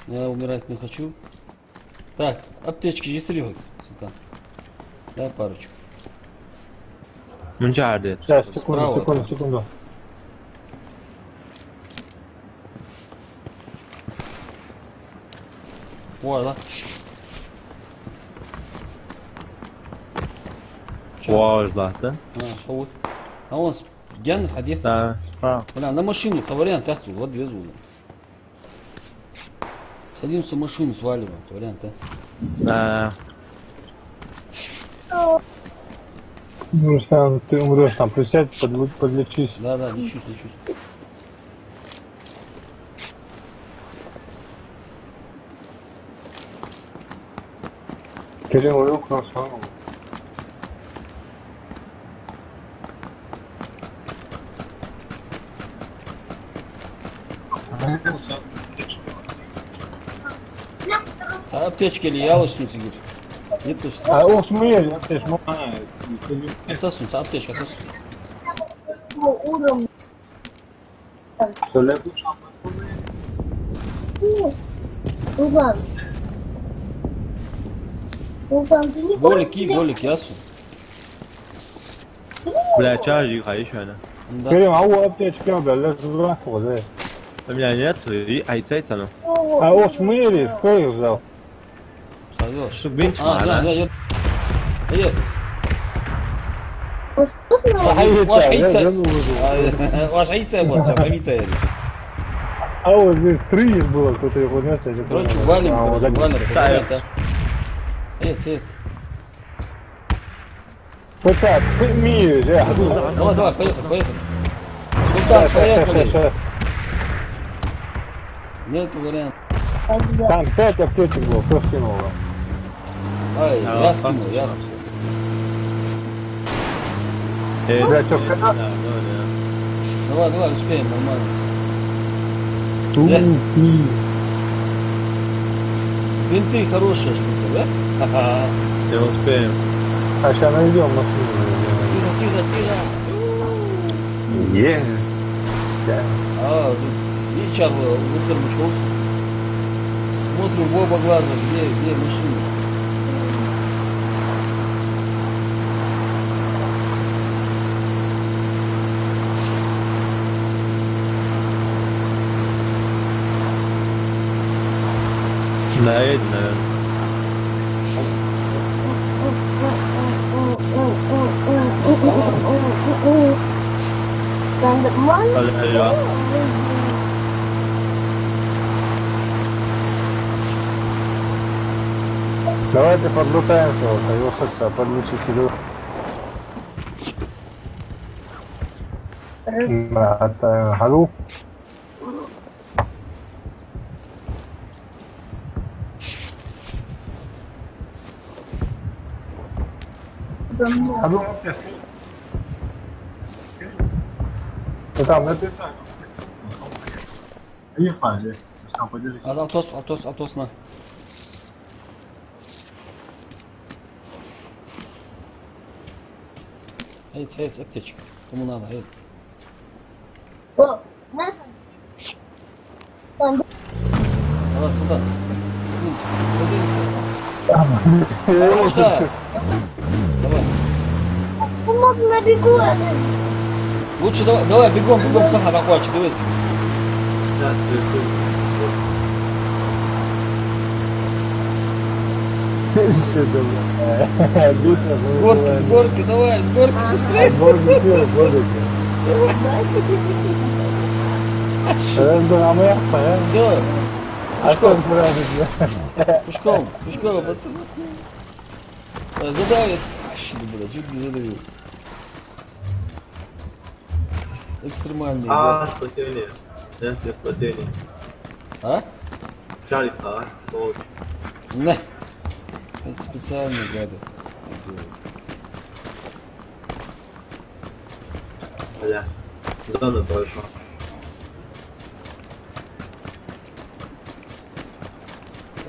Я умирать не хочу. Так, аптечки есть ли хоть? Сюда. Дай парочку. Мунча ардет. Сейчас, секунду, справа, секунду, да. Секунду. О, да. Чё? О, да, да? А, сховут. А он с-, ген ходит. Да, справа. Бля, на машину, со вариант, так, вот, везу. Садимся в машину, сваливаем. Вариант, а? Да. Ну, Руслан, ты умрёшь там, присядь, подле-, подлечись. Да, да, лечусь, лечусь. Кирилл, Руслан. Цхьа аптечка или ялаш сона цигара. Нет, то есть. А, уж мы ели, аптечка, мы. Атта сона, цхьа аптечка, атта сона. Что, лягу? Руслан. Руслан, ты не Болики, болики, ясно. Бля, чаржик хайш, наверное. Да. Керим, а у аптечки, бля, лежит в ранку, да. У меня нет, и айцайт она. А, уж мы ели, кто их взял? Сойдёшь. Чтоб бинт А, мало. Знаю, знаю, я Нет. Ваш Ай, хайца, ваш да, хайца. Да, ну, вы А, ваш хайца, вот, сейчас хайца, я вижу. А вот здесь три их было, кто-то их унёс, я не Короче, понял. Валим, А, вот короче, так. Валим, Да, валим, я да. Нет, нет. Пока, ты, Мия, я. Давай, давай, поехали, поехали. Султан, щас, щас, поехали. Щас, щас. Нет вариантов. Там пять аптечек было, кто скинул? Ай, а, я скинул, я скинул. Э, бля, чё, да, да, да. Давай, давай, успеем, нормально. Тупи. Бинты хорошая штука, да? Ха-ха. Не успеем. А щас найдём машину. Тихо, тихо, тихо. Есть. Да. А, тут и чё, вы, вы, короче, смотрим в оба глаза, где, где машина. Да, едет, наверное. Алло, алло. Давайте подлутаемся, вот, а его сейчас подлучить иду. Да, это, алло. Алло, я слушаю. Ну, там, это самое. Поехали. Сейчас, подержи. А, автобус, автобус, автобус на. Эй, эй, аптечка. Кому надо, эй. О, надо. Давай сюда. Садим-, садимся. Давай. Ну, можно на бегу, а? Лучше давай, давай бегом, бегом, сам обхватишь, давайте. Да, ты, ты. С горки, с горки, давай, с горки, быстрее. С горки, с горки. Всё. Пешком. Пешком, пешком, пацаны. Э, задавит. Аш, да, бля, чуть не задавил. Экстремальный, а, да? Спасение. Нет, нет, спасение. А? Шарик, а? Сволочь. Не. Это специально, гады. Бля, зона прошла.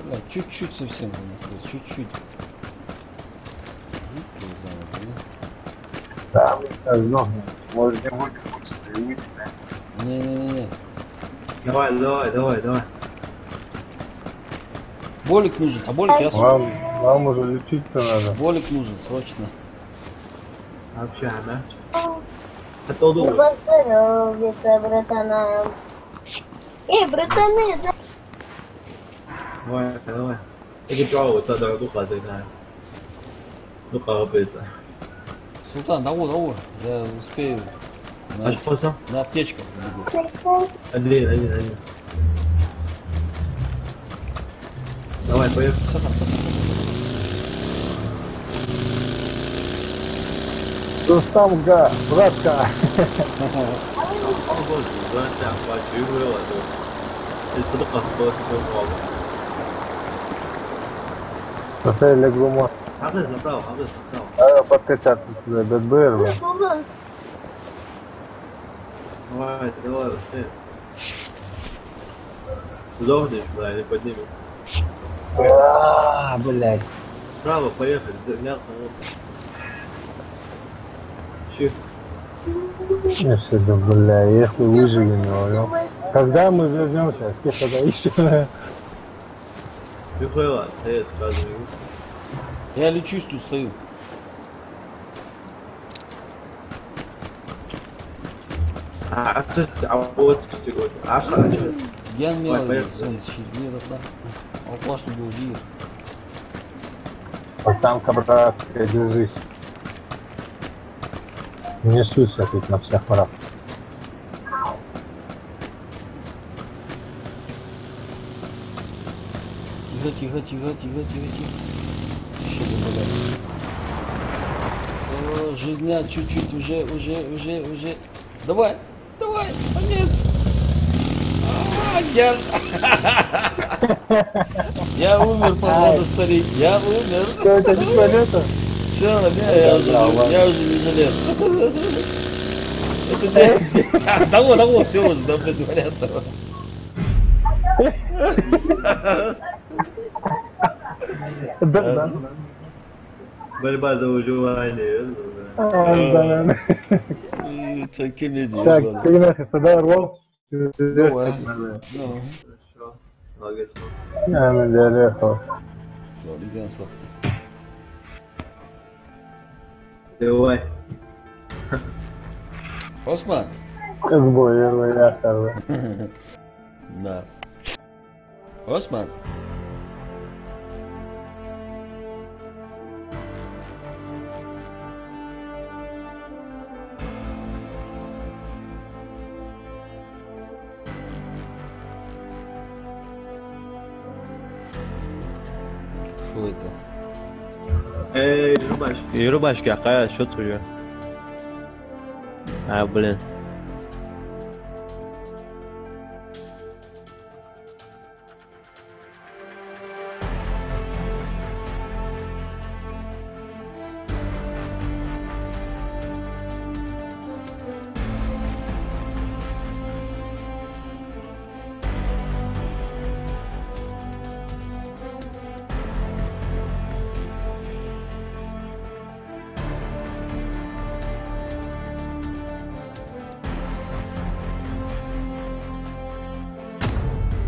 Бля, чуть-чуть совсем там осталось, чуть-чуть. Ну, ты зона, блин. Да, мне кажется, зона. Может, не будет, хочется и выйти, да? Не-не-не. Давай, давай, давай, давай. Болик нужен, а болик я с- Вам, вам уже лечиться надо. Болик нужен, срочно. Вообще, да? Готов. Ну, поздоровьте, братана. Эй, братаны, да. Давай, давай. Эти правила, это дорого падает, да. Ну, как это? Султан, давай, давай, я успею. На, а что там? На аптечку бегу. Один, один, один. Давай, поехали. Саха, саха, саха, саха. Рустамга, братка. О, боже, братка, хватит, выбрала, да. Или куда-то. Саха, легума. Хаза, забрал, хаза, забрал. Э, подкачаться сюда, Б Д Б Р, бля. Давай, давай, успеем. Сдохнешь, бля, или поднимешь? А, блядь. Право, поехали. Да, мягко, вот. Чё? Если бы, бля, если выживем, говорю. Когда мы вернёмся? Тихо, да, ещё. Ты поняла, ты это сразу не... Я лечусь, тут стою. А, а что, а вот что ты говоришь? А что, а что? Ген мел, ой, понятно. Зон ши дир да. Алкаш не дожир. Пацанка, брат, держись. Не суйся тут на всех парах. Тихо, тихо, тихо, тихо, тихо, тихо. Ещё бы подать. Всё, жизня чуть-чуть уже, уже, уже, уже. Давай, давай, конец. А, я, я умер, походу, ай, старик, я умер. Что, это не жилета? Всё, не, я уже, да, не, ладно, я уже не жилец. Это де-, де-, того, того, всё уже, да, без вариантов. Да, да. Борьба за выживание. А, да, да. И это комедия, так, ладно. Ты нахер сюда рвал? Ну, а? Ну. Хорошо. Молодец. Я на деле, хо. Давай. Осман. Сбой, я, я, я. Да. Осман. Что это? Эй, рубашка. И рубашка, а какая, что твоя? А, блин.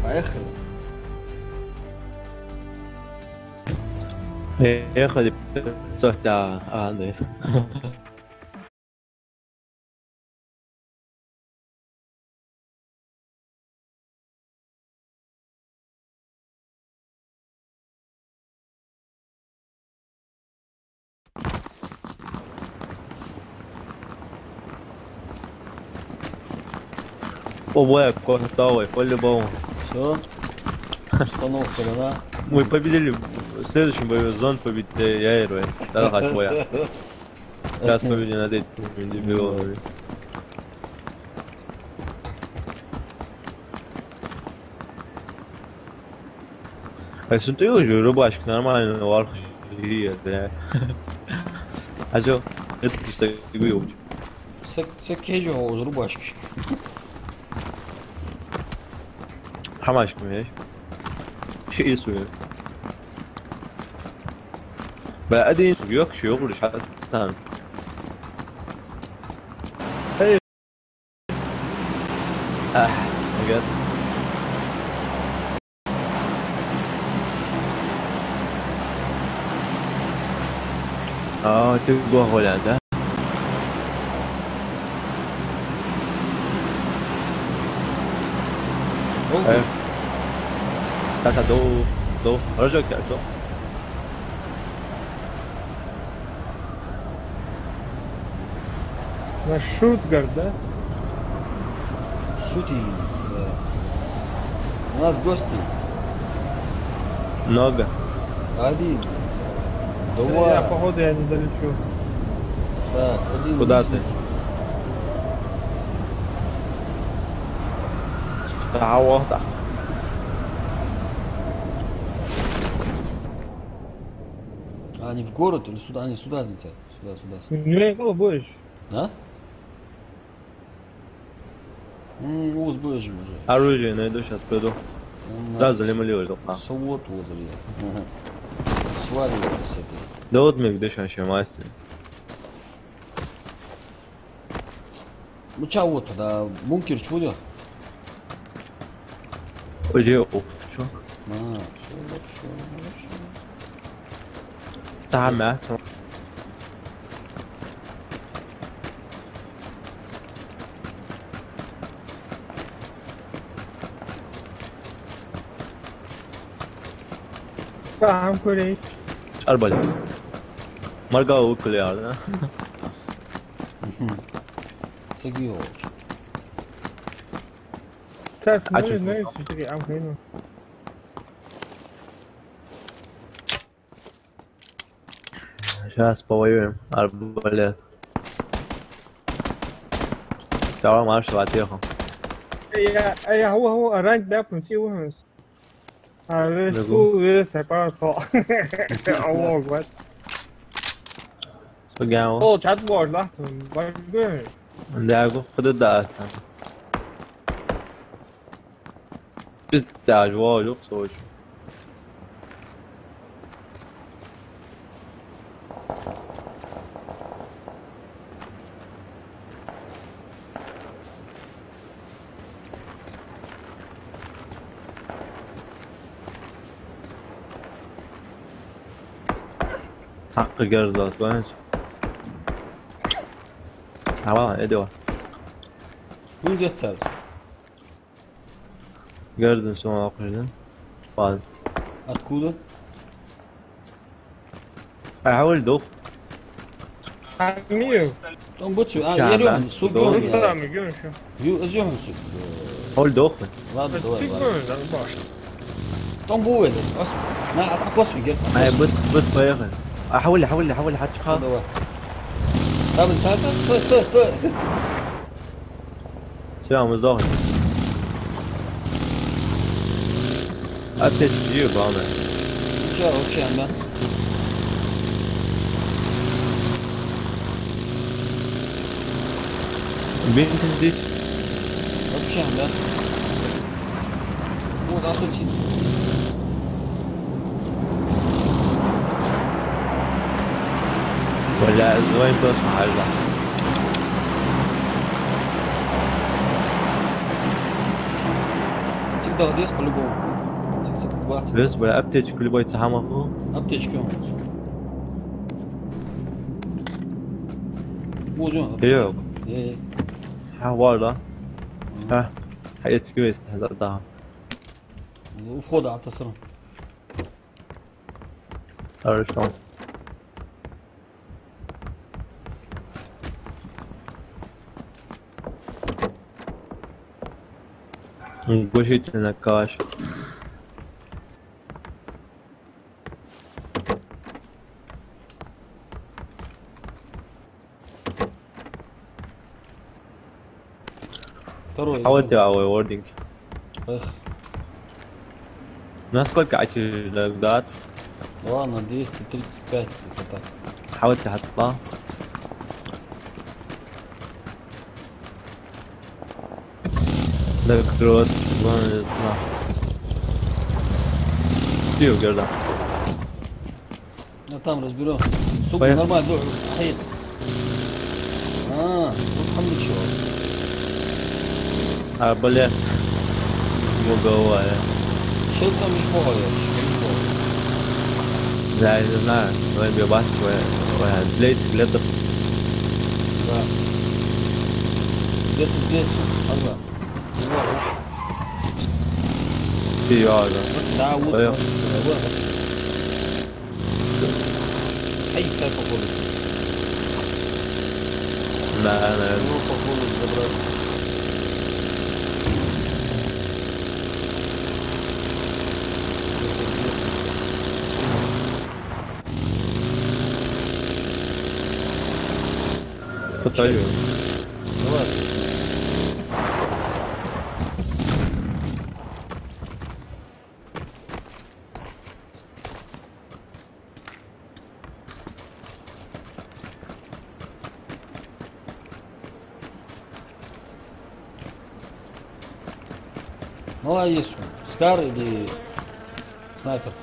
Поехали. Ехали, пятьсот, а, а, да. О, бля, крутой, по-любому. Всё. Установка дана. Мы победили в следующем бою, зон победили, я и Рой. Да, хоть боя. Сейчас победим над этими дебилами. А если ты уже рубашка нормально, варх, да. А чё? Это чисто игры. Сак, сак, я же рубашки. Хамашка, понимаешь? Ши из. Бля, один из, ёк, ещё, ёк, лишь хатан. Эй. А, I guess. А, ты гуахоля, да? Окей. Э. Та-та, до, до. Рожок, я, до. На Штутгарт, да? Шутим, да. У нас гости. Много. Один. Два. Я, походу, я не долечу. Так, один. Куда ты? Виснет. А, вот так. А они в город или сюда? Они сюда летят. Сюда, сюда, сюда. Ну, не, будешь. А? М, уз будешь уже. Оружие найду, щас приду. Сразу лимонливый ждал. Со вот возле. Говорю, кстати. Да вот мне где шанши мастер. Ну чё вот, да, бункер чё ли? Уже, о, чё? А, всё, хорошо, хорошо. Там, да, всё. Там курить. Арбалет. Маргал выкули, да? Сергей Иванович. Так, а ну, чё? Знаешь, всё-таки Ам Хейну. Сейчас повоюем. Арбалет. Давай, марш, ватеху. Эй, я, эй, я, هو، هو، ранг, да, пункти, هو. А, ну, весь, ну, весь, я пошёл. Алло, вот. Согяо. О, чат бор, да? Багы. Да, го, ходи да, асан. Пиздаж, во, жук, сочи. Хьакъ герзас, ванч. Ава, эдева. Вундецар. Герзан сона акъужда. Паз. Откуда? Ай, хьавал дох. Амир. Там бучу, а, я рён, суп рён, я. Там рён, шу. Ю, аз рён суп. Хьавал дох. Ладно, давай, ладно. Там бу это, ас, на, ас, а, кос игер, там. Ай, кос. Быт, быт, поехали. А, хьавал, хьавал, хьавал, хьачха. Всё, давай. Сабин, са, са, стой, стой, стой. Всё, мы сдохли. Аптечка, главное. Всё, вообще, да. Бинт здесь. Вообще, да. Ну, засуньте. Бля, звонит просто, альба. Цик дала деза по-любому. Цик, цик, бац. Вес, бля, аптечка любой цахьа ма ху. Аптечка. Музон. Йо. Э. Хьа, вала. Мгм. Хьа. Хьа, эцки вес, хьа, да. У входа атасран. Хорошо. Глушитель на калаш. Второй. А вот я, ой, ординг. Эх. На сколько очередь дат? Ладно, двести тридцать пять, это так. А вот я отпал. Да, крот, вон, на. Пиво, герда. А там разберёмся. Сука, поехали. Нормально, дур, хаец. А, тут там ничего. А, бля. Луговая. Чё там ещё бывает? Чё там ещё бывает? Да, я не знаю. Давай, бля, бас, твоя, твоя. Для этих, для этого. Да. Где-то здесь, ага. Серьёзно? Да, вот, вот, вот. Садится, походу. Да, наверное. Ну, походу, забрал. Где-то здесь. Пытаюсь. Давай. Молодец. Скар или снайперка?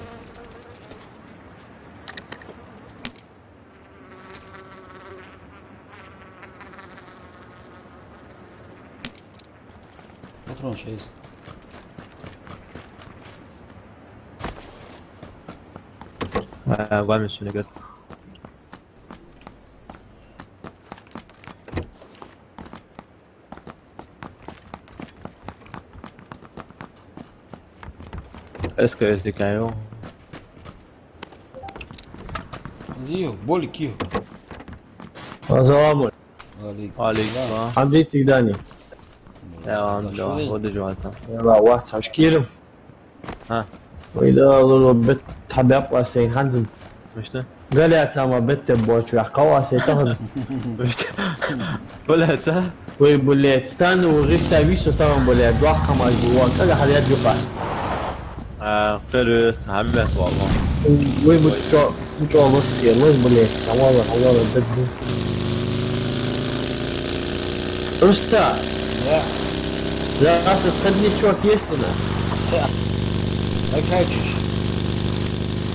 Патронаш есть? А, вами всё, мне кажется. СКС дикая. Зио, болик, ио. Ассаламу алейкум. Алейкум салам. Андрей Тигдани. Я, да, шо да? Вот и жвачка. Я, ва, ва, цашкирим. А. Вай да, ло, ло, бет табяп ва сей ханзим. Мишта? Галят ма бет те бочу, я кава сей тахан. Мишта? Блядь, а? Вай, блядь, стану, вай, гифта вису тахан, блядь, два камаз, два, кага хадят юка. А, перес, хамбет, ва, ва. Вай, мучо. Ну чё, лос, я лос, блядь, хавала, хавала, да, да. Просто. Да. Завтра сходни, чё, есть у нас? Всё. Как хочешь.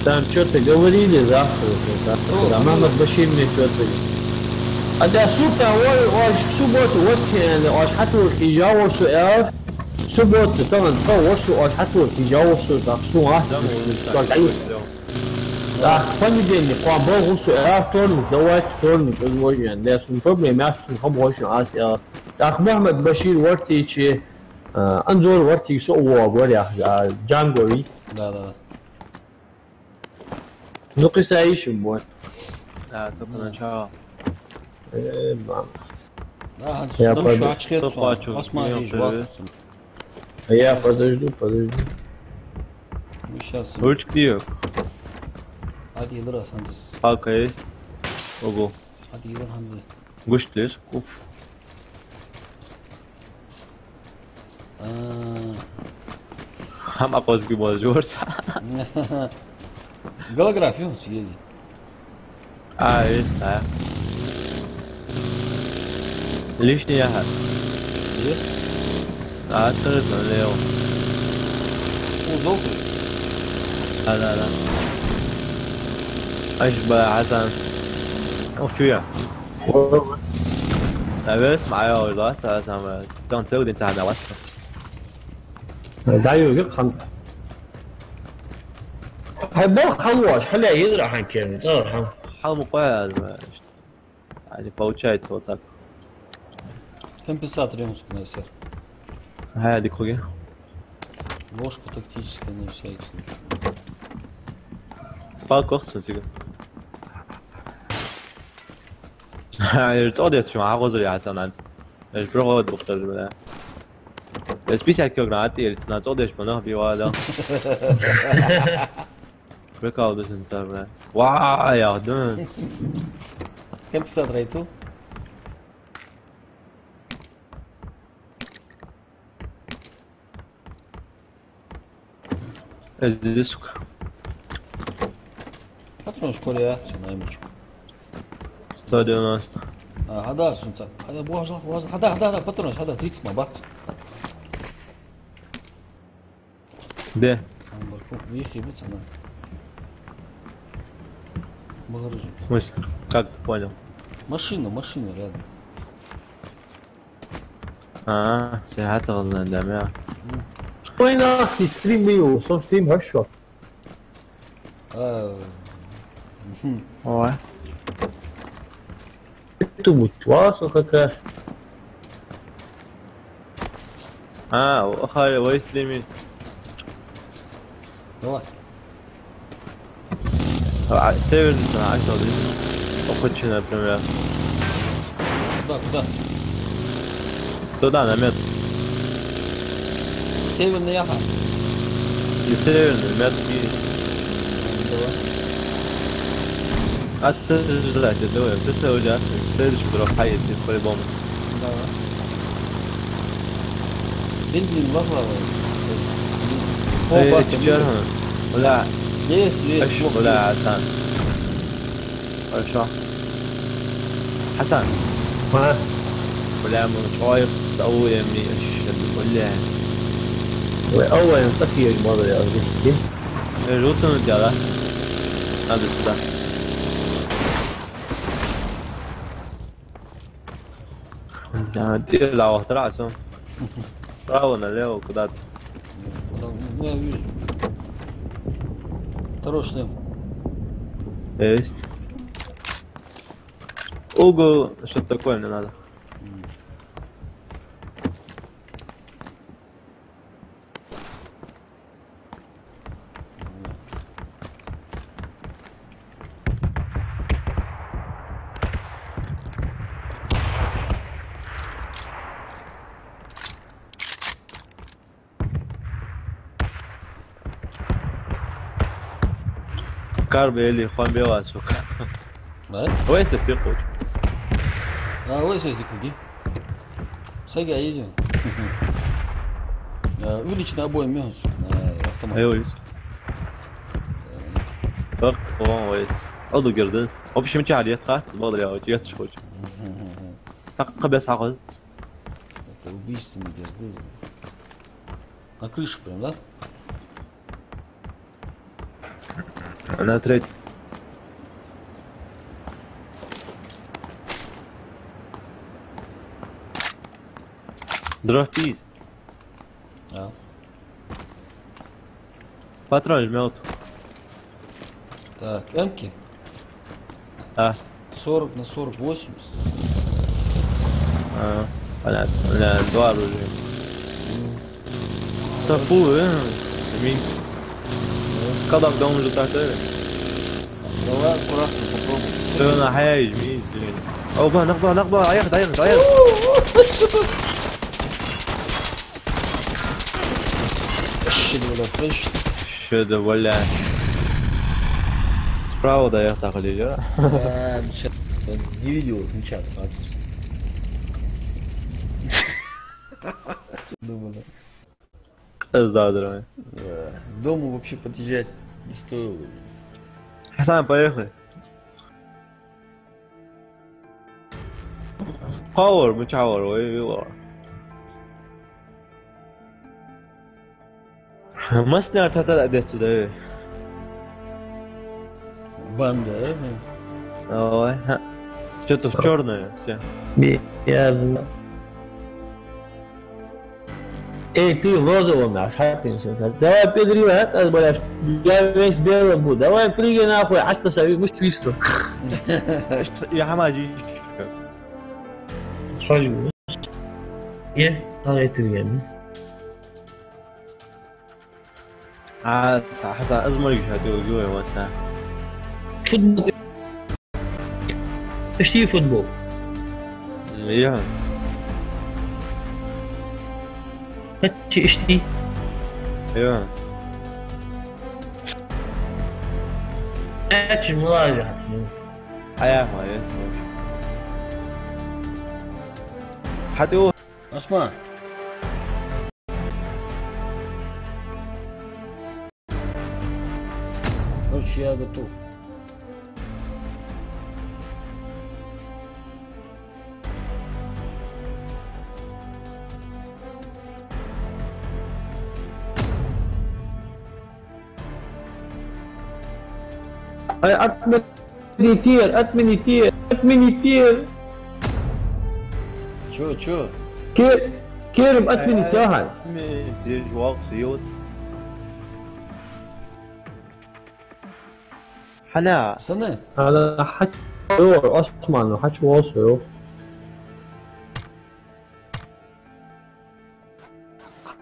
Там чё-то говорили завтра, вот, завтра. Ну, да, ну. Мама Башир мне чё-то. А да, суббота, ой, ой, в субботу, воскресенье, ой, хатур, и я, ой, су, э, субботу, там, то, ой, су, ой, хатур, и я, ой, су, так, су, а, да, су, ой, су, так, су, ой. Так, понедельник, кхоана боху со, а, вторник, давайте вторник, возможно, да, сона проблема яц, сона хам хошна аз, а. Так, Мухьаммад Башир варцичи, а, Анзор варцичи со во, говоря, а, Джангори. Да, да, да. Ну, кисаишь, бой. Да, только начало. Э, мама. Да, я подожду. Осман, я подожду, подожду. Мы щас. Ручки её. Один раз, Анзис. Окей. Ого. Один раз, Анзис. Гуштеш, уф. А. Хам акъозги мол жорца. Голографию съезди. А, есть, да. Лишний яхар. Где? А, открыт, налево. Узел ты? Да, да, да. Аж ба, Хасан. Ох, чё я? Навес, моя, да, та самая. Там целый день сам я вас. Да, ю, ю, хан. Хай, бо, халваш, халя, идра, хан, кен, да, хан. Хал, мукъа, да. А не получается вот так. Компенсатор ему скинул, сэр. Ага, дикуги. Ложка тактическая на всякий случай. Палка охцун тига. Ха, я тоже чё, а вот я там. Я же провод был тоже, бля. Я с пятьдесят килограмм, а ты, или на то дешь, по нах бивала. Прикол, да, сенсор, бля. Ва, я, да. Кем писать рейцу? Э, здесь, сука. Патрон школе, а, всё, наймичку. Сто девяносто. А, хада, сунца. Хада, боже, боже, хада, хада, хада, патрон, хада, тридцать ма, бац. Где? Там барху, ехи, бац, она. Багажник. В смысле? Как ты понял? Машина, машина рядом. А, сихьат гӀалгӀай дама. М. Вай нахи стрим бийу, сом стрим хьашо. А, хм. Ой. Ты будь вас, как раз. А, хай, вай стримить. Давай. А, северный, а, что здесь? Охочи, например. Куда, куда? Туда, на мед. Северный яха. И северный, мед и. Давай. Отсаждать, давай. Ты целый час. Следующий дурак поедет, по-любому. Давай. Бензин вахлава. Э, чё, бензин. Бля. Есть, есть, аш, бля, там. Хорошо. Хасан. Ха? Бля, мы чё, я, аш, бля. Ой, ой, он такие, я говорю, я говорю. Э, жутко на тебя, да? Надо сюда. Да, ты лава, трасса. Справа налево куда-то. Куда? Ну, я вижу. Хорош шлем. Есть. Угол, что-то такое мне надо. Карбели хуам бела, сука. Да? Вай се сихуч. А, вай се сихуги. Сага изи. А, уличный обоим мехус. А, автомат. Ай, вай. Так, о, вай. Аду герден. В общем, чар ет ха, смотри, а, ет шхуч. Так, кабес хагыз. Это убийственный гердез. На крыше прям, да? На треть. Драфтить. А. Патрон жмёт. Так, эмки? А. Сорок на сорок, восемьдесят. А, понятно. Бля, два оружия. Сафу, э? Мин. Когда в дом уже так, э? Давай аккуратно попробуем. Всё, на хаяй, жми, блин. О, ба, нах ба, нах ба, аяхда, аяхда, аяхда. Что тут? Шеда, валя, хрыщ. Шеда, валя. Справа, да, я так или я? А, ничего. Не видел, ничего. Думаю, да. Пизда, дорогой. Да. Дому вообще подъезжать не стоило. Хасан, поехали. Хавар, мичавар, вай, вилар. Маснар татар адет сюда. Банда, э? Ой, ха. Что-то в чёрное все. Бе-, я знаю. Эй, ты в розовом, наш, хаттин сен. Давай, педрила, хат, аз, блядь, я весь белым буду. Давай, прыгай нахуй, аш та сави, мышь твисту. Я хамаджи. Схожу. Е, давай ты, блядь. А, са-, хьа, са, аз ма йиш хьа, тӀе угу, вай, вай, са. Футбол. Иштта футбол. Я. Хачи иштта. Я. Эч, мула, я, хацму. Хьая, хьая. Хьа тӀе у- Осман. Короче, я готов. Ай, отмени тир, отмени тир, отмени тир. Чё, чё? Ке-, Керим, отмени тир, ай. Отмени тир, жуак, сиот. Хьана? Сана? Хьана, хьач-, йо, Осман, хьач волсу, йо.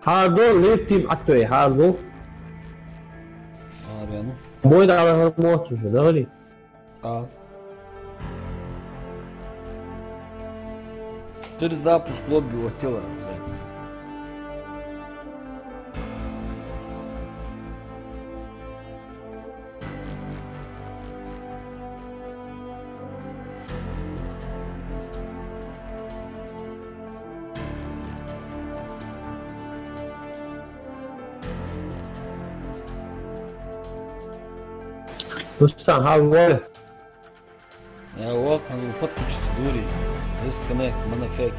Хьардо, лифтим аттой, хьардо. Арена. Бой да ала моцу шу, да гали? А. Перезапуск лобби отдела, блядь. Рустам, хьал вой? Я вахана подключиться дури. Disconnect, манифект.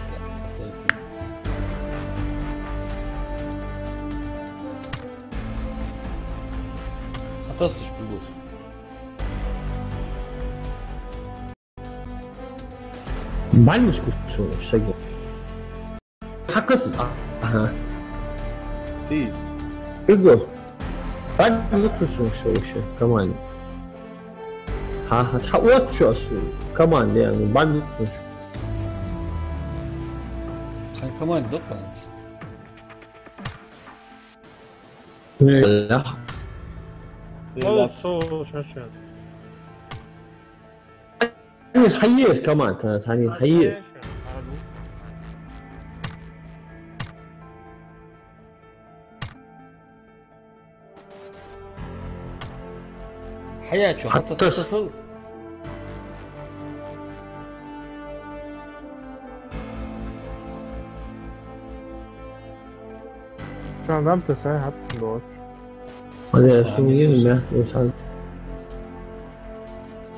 Хьатасташ прибылся. Бальмушку сунуш саги. Хьакъас, а-, аха. Игос. Бан луцучун шоу ше команда. Ха, ха, ха, вот чё с команда, я, ну, бан луцучун. Сан команда докъанца. Да. О, со, ща, ща. Они с хайес команда, они с хайес. Хьая чё, хьатта хьатта тасал. Чё, нам тасай, хьатта доч. Аде, шо ин мя, усан.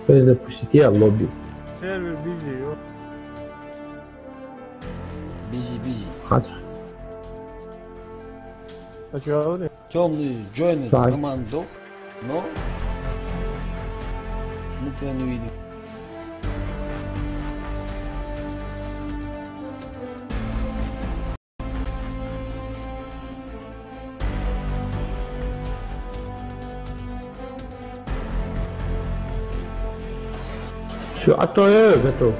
Перезапустить я лобби. Сервер бизи, ё. Бизи, бизи. Хат. А чё говори? Тёмный джойнит команду, но мы тебя не видим. Всё, а то я готов.